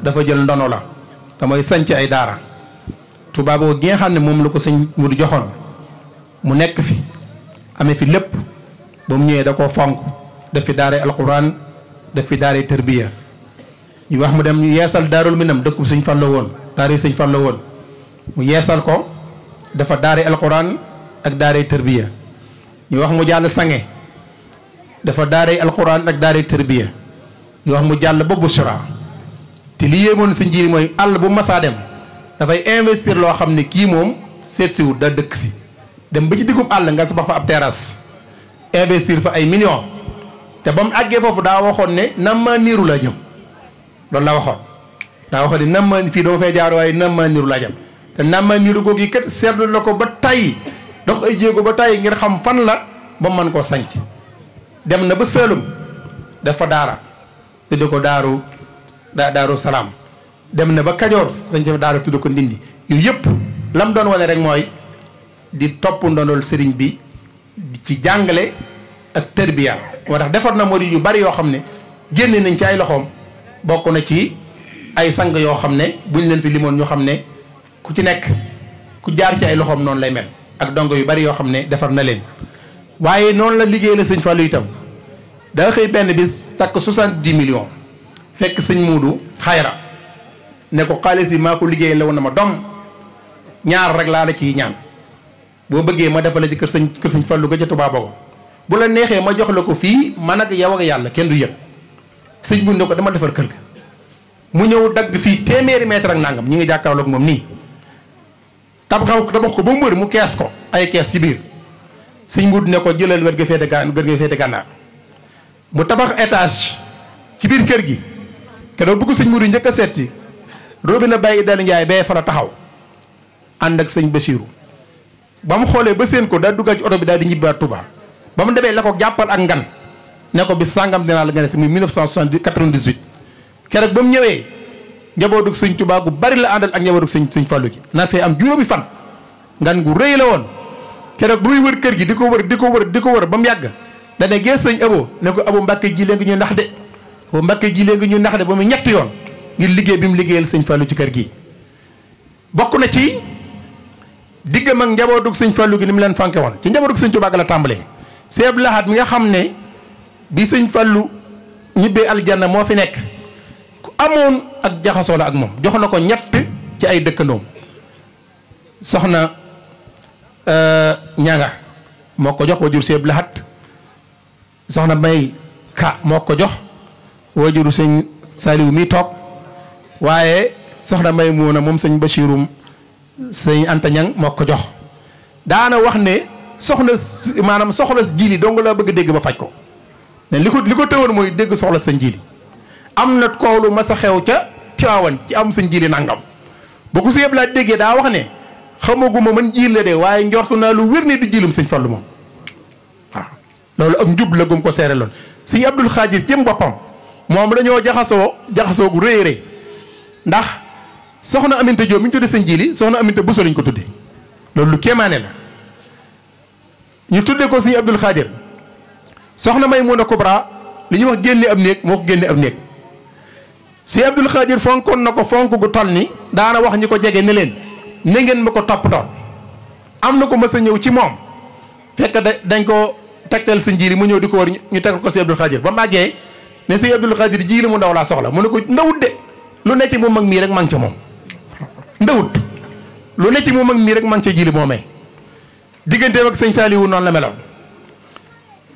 dafa jël ndono la te mooy sanc ay daara tubaaboo gi nga xam ne moom la ko sëñ mu di joxoon mu nekk fi amee fi lépp ba mu ñëwee da koo fonk def fi daaray alquran def fi daaray tërbiya ñu wax mu dem yeesal daarul minam dëkkub sëñ Fallu woon daaray sëñ Fallu woon mu yeesal ko dafa daaray alquran ak daaray tërbiya ñu wax mu jàll sange dafa daaray alquran ak daaray tërbiya ñu wax mu jàll ba Bushra te li yéemoon sëñ Jili mooy àll bu masaa dem dafay investir loo xam ne kii moom seet siwut da dëkk si dem ba ci diggub àll nga sabax fa ab terrasse investir fa ay millions te ba mu àggee foofu daa waxoon ne nam ma niiru la jëm loolu la waxoon daa waxoon ne nam ma fii dama fay jaar waaye nam ma niiru la jëm te nam ma niiru googu yi kat seetlu la ko ba tay dox ay jéego ba tay ngir xam fan la ba mën koo sanc dem na ba Saalum dafa daara tudde ko daaru salaam dem na ba Kajoor sanc fa daara tudde ko Ndindi yooyu yëpp lam doon wane rek mooy di topp ndonol sëriñ bi ci jàngale ak tërbiya moo tax defar na murid yu bari yoo xam ne génne nañ ci ay loxoom bokk na ci ay sang yoo xam ne buñ leen fi limoon ñu xam ne ku ci nekk ku jaar ci ay loxoom noonu lay mel ak dongo yu bari yoo xam ne defar na leen waaye noonu la liggéey la sëñ Fallou itam daa xëy benn bis takk 70 millions fekk sëñ Muudu xayra ne ko xaalis bi maa ko liggéey la woon na ma dom ñaar rek laa la ciy ñaan boo bëggee ma defal la ci kër sëñ Fallou ga ca Touba Bogo bu la neexee ma jox la ko fii man ak yow ak yàlla kenn du yëg sëñ bu ne ko dama defar kër ga mu ñëw dagg fii téeméeri mètre ak nangam ñi ngi jàkkaarloog moom nii tabax ko ba mu wër mu kees ko ay kees ci biir sëñ Mbuud ne ko jëlal wet ga féete gànnaar mu tabax étage ci biir kër gi keroog bëgg sëñ Mbuud njëkk a seet si robinet Baye Idali Ndiaye bee fa la taxaw ànd ak sëñ Bachirou ba mu xoolee ba seen ko daa duggaat ci oto bi daal di ñibbaat Touba ba mu demee la ko jàppal ak ngan ne ko bis sàngam dinaa la gane si muy 1998 keroog ba mu ñëwee njabootug sëñ Touba gu bari la àndal ak njabootug sëñ Fallou gi na fee am juróomi fan ngan gu rëy la woon keroog ba muy wër kër gi di ko wër ba mu yàgg dana gees sëñ Abo ne ko Abo Mbàkke ji lee ngi ñu nax de Abo Mbàkke ji lee ngi ñu nax de ba mu ñetti yoon ngir liggéey bi mu liggéeyal sëñ Fallou ci kër gi bokk na ci diggam ak njabootug sëñ Fallou gi ni mu leen fanke woon ci njabootug sëñ Touba la tàmbalee Sëñ Abdou Lahad mi nga xam ne bi sëñ Fallou ñibbee aljanna moo fi nekk ku amoon ak jaxasoo la ak moom jox na ko ñett ci ay dëkkandoom soxna ñanga moo ko jox wajur Sëñ Abdou Lahad soxna May Ka moo ko jox wajuru sëñ Saliou mi toog waaye soxna May Muuna moom sëñ Bachirum sëñ Anta Ñang moo ko jox daana wax ne soxla Jili dong laa bëgg dégg ba faj ko ne li ko tëwoon mooy dégg soxla sëñ Jili am na koolu ma sa xew ca Tiwaawan ci am sëñ Jili nangam boo ko si yëpp laa déggee daa wax ne xamaguma man jiil la de waaye njortu naa lu wér ne du jilum sëñ Fallu moom waaw loolu ak njub la gum ko seere loon sëñ Abdul Xaadir jëm boppam moom dañoo jaxasoo gu rëy rëy ndax soxna Aminta Diop mi ñu tuddee sëñ Jili soxna Aminta Buso lañ ko tuddee loolu lu kéemaane la ñu tuddee ko sëñ Abdul Xaadir soxna Maymuna Kubra li ñuy wax génne ab néeg moo ko génne ab néeg sëñ Abdul Xaadir fonkoon na ko fonk gu toll ni daana wax ñi ko jege ne leen na ngeen ma ko toppatoo am na ko mës a ñëw ci moom fekk dañ ko tegtal sëñ Jili mu ñëw di ko war ñu tegal ko sëñ Abdul Xaadir ba màggee ne sëñ Abdul Xaadir Jili mu ndaw laa soxla mu ne ko ndawut de lu ne ci mu mag mii rek mang ca moom ndawut lu ne ci mu mag mii rek mang ca Jili moomee digganteem ak sëñ Saliou noonu la meloon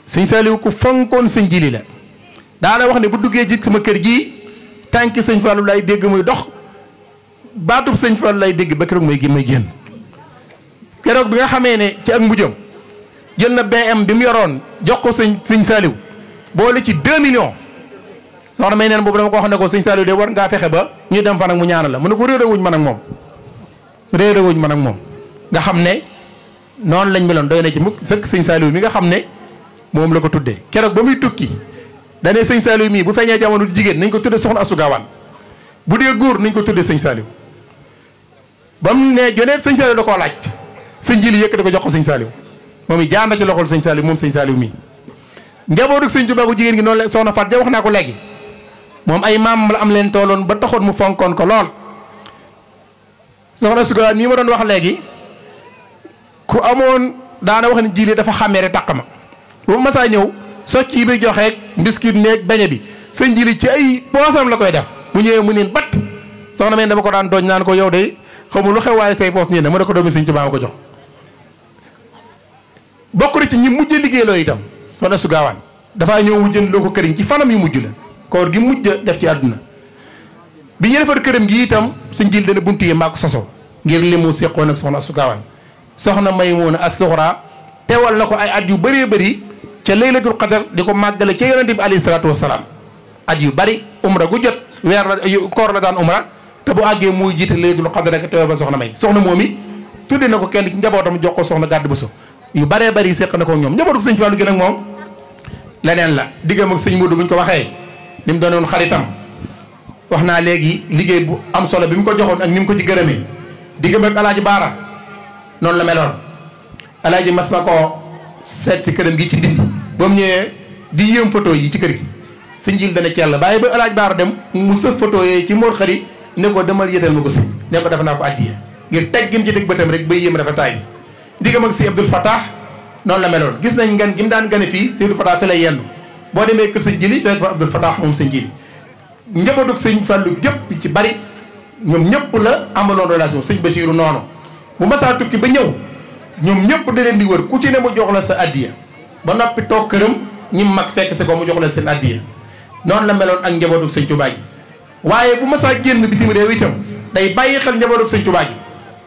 sëñ Saliou ku fonkoon sëñ Jili la daana wax ne bu duggee ci sama kër gii tànki sëñ Fallou lay dégg muy dox baatub sëñ Fallou lay dégg ba keroog may génn keroog bi nga xamee ne ci ak mujjam jël na BM bi mu yoroon jox ko sëñ Saliou boole ci 2 millions soxna may neen boobu dama ko wax ne ko sëñ Saliou de war ngaa fexe ba ñu dem fa nag mu ñaanal la mu ne ko réeré wuñ man ak moom nga xam ne noonu lañ meloon doy na ci mukk sëkk sëñ Saliou mi nga xam ne moom la ko tuddee keroog ba muy tukki dane sëñ Saliou mii bu feeñee jamono jigéen nañ ko tuddee soxna Astou Gawane bu dee góor nañ ko tuddee sëñ Saliou ba mu ne joneet sëñ Saliou da koo laaj sëñ Jili yëkk da ko jox ko sëñ Saliou moom i jaar na ci loxol sëñ Saliou moom sëñ Saliou mii njabootu sëñ Tuubaa bu jigéen gi noonu la soxna Faat Ja wax naa ko léegi moom ay maam la am leen tooloon ba taxoon mu fonkoon ko lool soxna Astou Gawane mii ma doon wax léegi ku amoon daana wax ne Jili dafa xàmmee rek taq ma bu masaa ñëw socc yi bi joxeeg mbiskit neeg beñe bi sëñ Jili ci ay poosam la koy def bu ñëwee mu niin bat soxna men dama ko daan tooñ naan ko yow de xamul lu xew waaye say poos nii na mu ne ko doomi sëñ Tuubaa ma ko jox bokk na ci ñi mujj liggéey loo itam soxna Astou Gawane dafaa ñëw mu jënd loo ko këriñ ci fanam yu mujj la koor gi mujj def ci àdduna bi ñu defar këram gi itam sëñ Jili dana bunt yi maa ko sosoo ngir li mu seqoon ak soxna Astou Gawane soxna Maymuna as-Suxra teewal na ko ay at yu bëree bëri ca laylatul qadar di ko màggale ca yonente bi alayhi salaatu wasalaam at yu bëri umra gu jot weer la koor la daan umra te bu àggee muy jiite laylatul qadar rek teewal fa soxna May soxna moom i tudde na ko kenn ci njabootam jox ko soxna gàdd bu so yu bëree bëri seq na ko ñoom njabootu sëñ Fallu gi nag moom leneen la diggam ak sëñ Mudu bu ñu ko waxee ni mu doonoon xaritam wax naa léegi liggéey bu am solo bi mu ko joxoon ak ni mu ko ci gërëmee diggam ak alaaji Baara noonu la meloon alaaji mas na koo seet si këram gi ci ndindi ba mu ñëwee di yéem photo yi ci kër gi sëñ Jili dana ci yàlla bàyyi ba alaaji Baara dem mu sëf photo yooyu ci Mor Xari ne ko demal yëtal ma ko sëñ ne ko def naa ko addiye ngir teg gim ci dëgg bëtam rek ba yéem rafetaay bi diggam ak si Abdul Fattah noonu la meloon gis nañ ngan gi mu daan gane fii si Abdul Fattah fi lay yendu boo demee kër sëñ Jili fekk fa Abdul Fattah moom sëñ Jili njabootug sëñ Fallu gépp ci bari ñoom ñëpp la amaloon relation sëñ Basiiru noonu bu masaa tukki ba ñëw ñoom ñëpp da leen di wër ku ci ne mu jox la sa addiya ba noppi toog këram ñi mag fekk si ko mu jox la seen addiya noonu la meloon ak njabootu sëñ Tuubaa gi waaye bu masaa génn bitim réew itam day bàyyi xel njabootu sëñ Tuubaa gi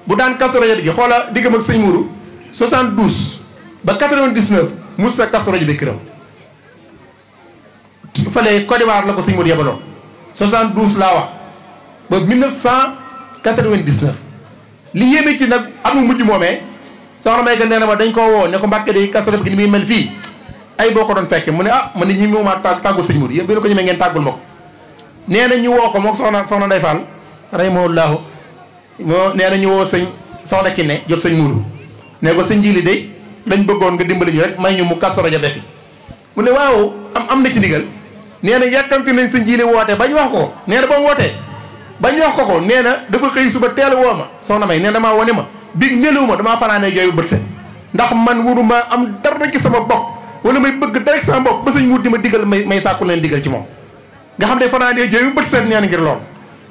bu daan Kazu Rajab gi xoola diggam ak sëñ Mourou 72 ba 99 mus sa Kazu Rajab bi këram fële Côte d'Ivoire la ko sëñ Mourou yebaloon 72 laa wax ba 1999 li yéeme ci nag amul mujj moomee soxna May nee na ma dañ koo woo ne ko Mbàkke de Kazu Rajab gi ni muy mel fii ay boo ko doon fekke mu ne ah man nit ñi mu ma tàggu sëñ Mourou yéen bi na ko ñemee ngeen tàggul ma ko nee na ñu woo ko moom soxna Ndey Fall rahimahullahu moo nee na ñu woo soxna Kiné jot sëñ Mourou ne ko sëñ Jili de lañ bëggoon nga dimbali ñu rek may ñu mu Kazu Rajab defi mu ne waaw am na ci ndigal nee na yàkkamti nañ sëñ Jili woote bañ wax ko nee na ba mu wootee bañ wax ko nee na dafa xëy suba teel woo ma soxna May nee na damaa wane ma big nelawuma damaa fanaanee jooyu bët set ndax man wuruma am dara ci sama bopp wala may bëgg dara ci sama bopp ba sëñ Mourou di ma digal may sàkku leen digal ci moom nga xam ne fanaanee jooyu bët set nee na ngir lool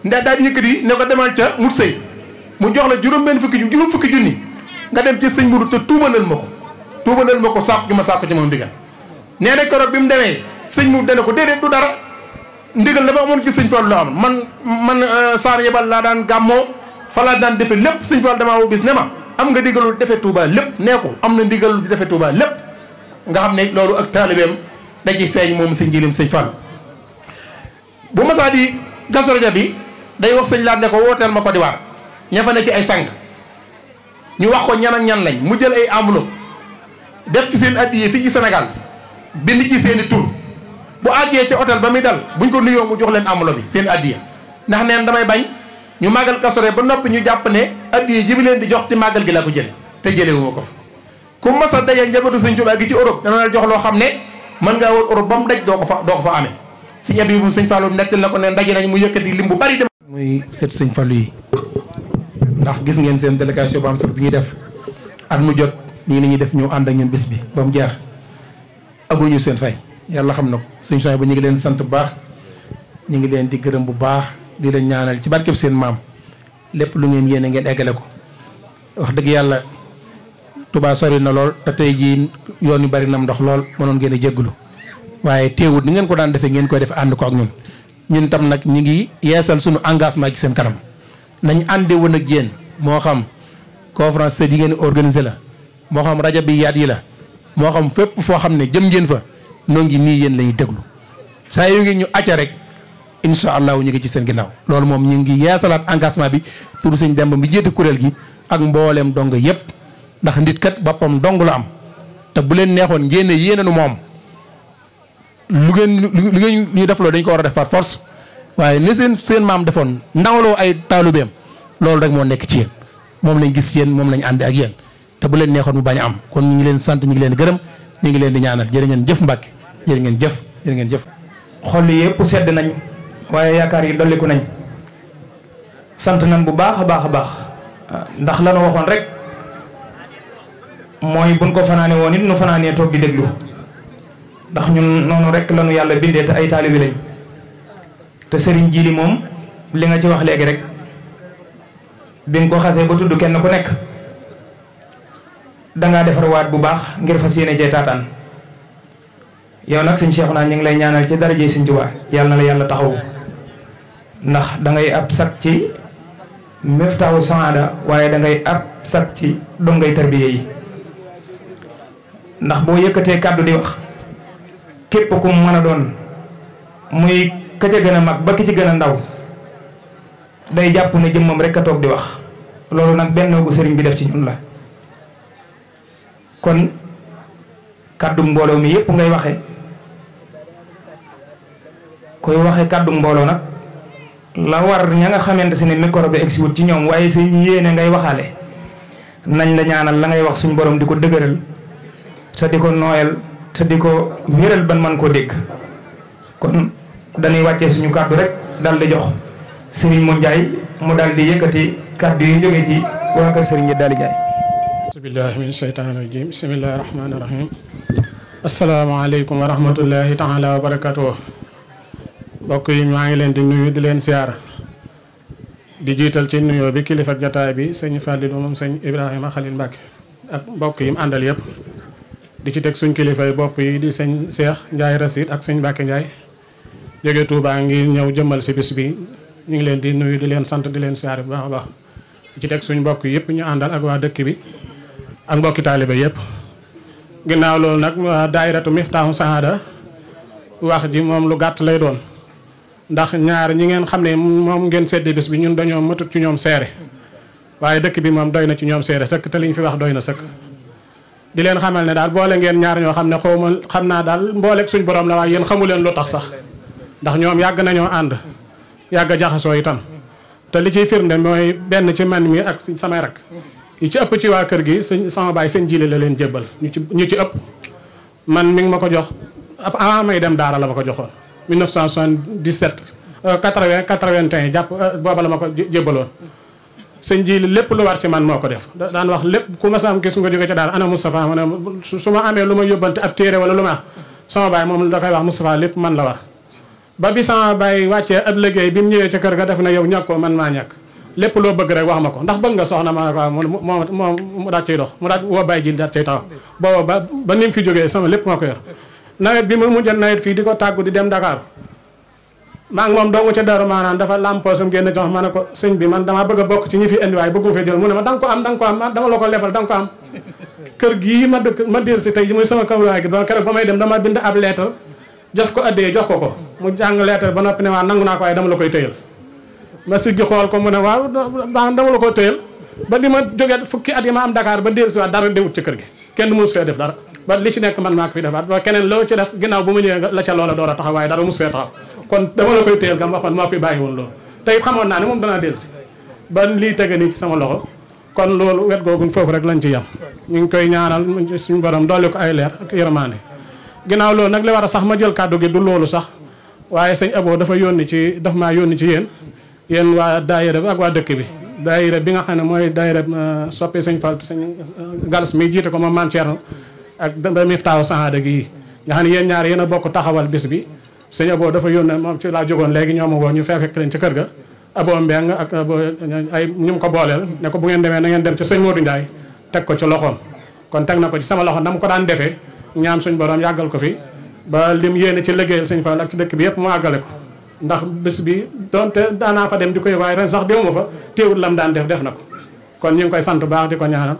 ndax daal di yëkkati ne ko demal ca mut sëy mu jox la juróom fukki junni nga dem ci sëñ Mourou te tuubalal ma ko sàkku gi ma sàkku ci moom digal nee na keroog bi mu demee sëñ Mourou dana ko déedéet du dara ndigal la ba amoon ci sëñ Fallu la am man saar yebal laa daan gàmmoo fa laa daan defe lépp sëñ Fallu damaa woo bis ne ma am nga ndigalul defe Touba lépp nee ko am na ndigalul di defe Touba lépp nga xam ne loolu ak taalibeem da ci feeñ moom sëñ Jilim sëñ Fallu bu masaa di Kazu Rajab bi day wax sëñ laat ne ko wooteel ma Côte d'Ivoire ña fa ne ci ay sang ñu wax ko ñan ak ñan lañ mu jël ay enveloppe def ci seen addiye fii ci Sénégal bind ci seeni tur bu àggee ca hôtel ba muy dal buñ ko nuyoo mu jox leen enveloppe bi seen addiye ndax neen damay bañ ñu màggal Kazu Rajab ba noppi ñu jàpp ne addiye ji bi leen di jox ci màggal gi la ko jële te jëlewuma ko fa ku mas a daje njabootu sëñ Tuubaa gi ci Europe dana la jox loo xam ne mën ngaa wër Europe ba mu daj doo ko fa amee si ñebe bi moom sëñ Fallou nettal na ko ne ndaje nañ mu yëkkati lim bu bari dem muy seet sëñ Fallou yi ndax gis ngeen seen délégation bu am solo bi ñuy def at mu jot nii ni ñuy def ñu ànd ak ñun bis bi ba mu jeex amuñu seen fay yàlla xam na ko suñu soxna ba ñu ngi leen sant bu baax ñu ngi leen di gërëm bu baax di leen ñaanal ci barkeb seen maam lépp lu ngeen yéene ngeen eggale ko wax dëgg yàlla Touba sori na lool te tey jii yoon yu bari nam ndox lool mënoon ngeen a jéggulu waaye teewut ni ngeen ko daan defee ngeen koy def ànd ko ak ñun tam nag ñi ngi yeesal suñu engagement ci seen kanam nañ ànde woon ak yéen moo xam conférence sët yi ngeen organisé la moo xam rajo bi yaat yi la moo xam fépp foo xam ne jëm ngeen fa noo ngi nii yéen lañuy déglu saa yu ngi ñu acca rek incha allahu ñu ngi ci seen ginnaaw loolu moom ñu ngi yeesalaat engagement bi tur sëñ Demba bi jiite kuréel gi ak mbooleem dong yépp ndax nit kat boppam dong la am te bu leen neexoon ngeen ne yéenanu moom lu ngeen ñu def loolu dañ ko war a def par force waaye ni seen maam defoon ndawloo ay taalubeem loolu rek moo nekk ci yéen moom lañ gis yéen moom lañ ànd ak yéen te bu leen neexoon mu bañ a am kon ñu ngi leen sant ñu ngi leen gërëm ñu ngi leen di ñaanal jërë ngeen jëf Mbàkke jërë ngeen jëf jërë ngeen jëf. xol yi yëpp sedd nañ waaye yaakaar yi dolliku nañ sant nañ bu baax a baax a baax ndax lanu waxoon rek mooy buñ ko fanaane woon it nu fanaanee toog di déglu ndax ñun noonu rek lanu yàlla bindee te ay taalibi lañ te sëriñ Jili moom li nga ci wax léegi rek bi nga ko xasee ba tudd kenn ku nekk dangaa defar waat bu baax ngir fas yéene cee taataan yow nag sëñ Cheikhouna ñu ngi lay ñaanal ci daraje sëñ Tuubaa yàlla na la yàlla taxawu ndax da ngay ab sag ci Miftaahu Saada waaye da ngay ab sag ci dongay tarbiye yi ndax boo yëkkatee kàddu di wax képp ku mën a doon muy ka ca gën a mag ba ki ci gën a ndaw day jàpp ne jëmmam rek a toog di wax loolu nag benn gu sëriñ bi def ci ñun la kon kàddu mbooloo mi yépp ngay waxe koy waxe kàddu mbooloo nag la war ña nga xamante si ne micro bi egsi wut ci ñoom waaye sa yéene ngay waxaale nañ la ñaanal la ngay wax suñ borom di ko dëgëral te di ko nooyal te di ko wéral ban man koo dégg kon dañuy wàccee suñu kàddu rek dal di jox sëriñ mu Njaay mu daal di yëkkati kàddu yi jógee ci waa kër sëriñ Daali Njaay. bismillahi min sheytaani rajim bismillahi rahmaani rahim asalaamaaleykum wa rahmatullahi taala wa barakatuh mbokk yi maa ngi leen di nuyu di leen siyaara di jiital ci nuyoo bi kilifa ak jataay bi sëñ Fallilou moom sëñ Ibrahima Khalil Mbacke ak mbokk yi mu àndal yëpp di ci teg suñ kilifay bopp yi di sëñ Cheikh Ndiaye Rasid ak sëñ Mbacke Ndiaye jóge Touba ngi ñëw jëmmal si bis bi ñu ngi leen di nuyu di leen sant di leen siyaare bu baax a baax di ci teg suñ mbokk yëpp ñu àndal ak waa dëkk bi ak mbokki taalibe yëpp ginnaaw loolu nag waa daayiratu Miftaahu Saada wax ji moom lu gàtt lay doon ndax ñaar ñi ngeen xam ne moom ngeen seddi bis bi ñun dañoo matut ci ñoom seere waaye dëkk bi moom doy na ci ñoom seere sëkk te liñ fi wax doy na sëkk di leen xamal ne daal boole ngeen ñaar ñoo xam ne xawma xam naa daal mbooleeg suñ borom la waaye yéen xamu leen lu tax sax ndax ñoom yàgg nañoo ànd yàgg a jaxasoo itam te li ciy firnde mooy benn ci man mi ak samay rak yi ci ëpp ci waa kër gi sama baay seen jili la leen jébbal ñu ci ëpp man mi ngi ma ko jox avant may dem daara la ma ko joxoon 1977 81 jàpp booba la ma ko jébbaloon sëñ ji lépp lu war ci man moo ko def daan wax lépp ku ma sam gis nga jóge ci daara ana Moustapha ma ne su ma amee lu ma yóbbante ab téere wala lu ma sama baay moom da koy wax Moustapha lépp man la war ba bi sama baay wàccee ab liggéey bi mu ñëwee ca kër ga def na yow ñàkkoo man maa ñàkk lépp loo bëgg rek wax ma ko ndax bëgg nga soxna ma ko moom mu daat ciy dox mu daat woo bàyyi ji daat cay taxaw booba ba ni mu fi jógee sama lépp moo ko yor nawet bi ma mujjal nawet fii di ko tàggu di dem Dakar maa ngi moom dong ca Daaru maanaam dafa lampoosam génn jox ma ne ko sëñ bi man damaa bëgg a bokk ci ñi fi indi waaye bëggu fee jël mu ne ma da nga ko am dama la ko lebal da nga ko am kër gii ma dëkk ma del si tey muy sama kawlaay gi ba keroog ba may dem dama bind ab lettre jox ko addee jox ko mu jàng lettre ba noppi ne waa nangu naa ko waaye dama la koy tëyal ma siggi xool ko mu ne waaw dama la ko tëyal ba di ma jógee fukki at yi ma am Dakar ba del si waat dara déwut ci kër gi kenn mësu fee def dara ba li ci nekk man maa ko fi defaat ba keneen loo ci def ginnaaw bu ma ñëwee la ca loola door a taxaw waaye dara mos fee taxaw kon dama la koy téyel gam waxoon moo fi bàyyi woon loolu te it xamoon naa ne moom danaa dellu si ba lii tege nii ci sama loxo kon loolu wet googu foofu rek lañ ci yem ñu ngi koy ñaanal suñu borom dolli ko ay leer ak yërmande ginnaaw loolu nag li war a sax ma jël kàddu gi du loolu sax waaye sëñ Abo dafa maa yónni ci yéen waa daayira bi ak waa dëkk bi daayira bi nga xam ne mooy daayira soppe sëñ Fall sëñ Galas mi jiite ko moom Maam Thierno ak Miftaahu Saada gi nga xam ne yéen ñaar yéen a bokk taxawal bis bi sëñ Abo dafa yónnee moom ci laa jógoon léegi ñoo ma woo ñu fekk leen ci kër ga Abo Mbeng ak Abo ay ñu mu ko booleel ne ko bu ngeen demee na ngeen dem ci sëñ Modou Ndiaye teg ko ci loxoom kon teg na ko ci sama loxo na mu ko daan defee ñaan suñ borom yàggal ko fi ba lim yéene ci liggéeyal sëñ Fall ak ci dëkk bi yëpp mu àggale ko ndax bés bi donte daanaa fa dem di koy waaye ren sax déwuma fa téewul lam daan def na ko kon ñu ngi koy sant baax di ko ñaanal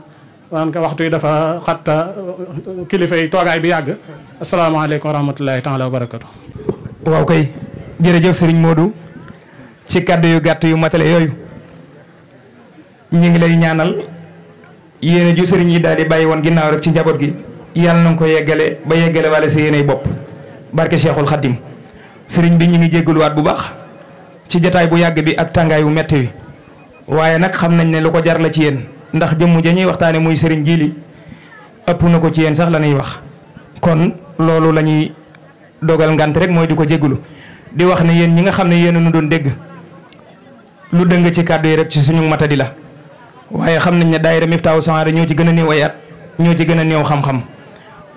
waan ko waxtu yi dafa xatta kilifa yi toogaay bi yàgg asalaamaaleykum wa rahmatullahi taala wa barakatu. waaw kay jërëjëf Serigne Modou ci kàddu yu gàtt yu matale yooyu ñu ngi lay ñaanal yéene ju Serigne yi daal di bàyyi woon ginnaaw rek ci njaboot gi yàlla na nga ko yeggale ba yeggale wala sa yéeney bopp barke Cheikhul Khadim. Serigne bi ñu ngi jéggaluwaat bu baax ci jataay bu yàgg bi ak tàngaay bu metti wi waaye nag xam nañ ne lu ko jar la ci yéen ndax jëmm ja ñuy waxtaane muy Serigne Djily ëpp na ko ci yéen sax la ñuy wax kon loolu la ñuy dogal ngant rek mooy di ko jéggalu di wax ne yéen ñi nga xam ne yéen a nu doon dégg lu dëng ci kàddu yi rek ci suñu matadi la waaye xam nañ ne daayira Miftahou Sahada ñoo ci gën a néew ay at ñoo ci gën a néew xam-xam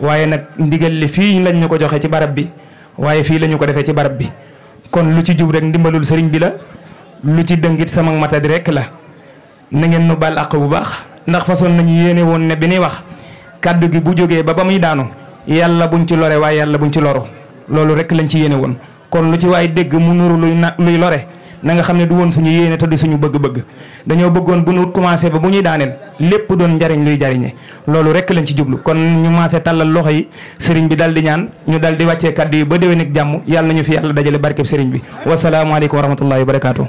waaye nag ndigal li fii lañ ñu ko joxe ci barab bi waaye fii la ñu ko defee ci barab bi kon lu ci jub rek ndimbalul sëriñ bi la lu ci dëngit sama matadi rek la na ngeen nu baal àq bu baax ndax façon nañu yéene woon ne bi ñuy wax kàddu gi bu jógee ba muy daanu yàlla buñ ci lore waaye yàlla buñ ci loru loolu rek lañ ci yéene woon kon lu ci waay dégg mu nuru luy lore na nga xam ne du woon suñu yéene te du suñu bëgg-bëgg dañoo bëggoon bu nu commencé ba bu ñuy daaneel lépp doon njariñ luy jariñe loolu rek lañ ci jublu kon ñu maasee tàllal loxo yi sëriñ bi dal di ñaan ñu dal di wàccee kàddu yi ba déwén ak jàmm yàlla nañu fi yàlla dajale barkeb sëriñ bi wasalaamualeykum wa rahmatullahi wa barakaatu.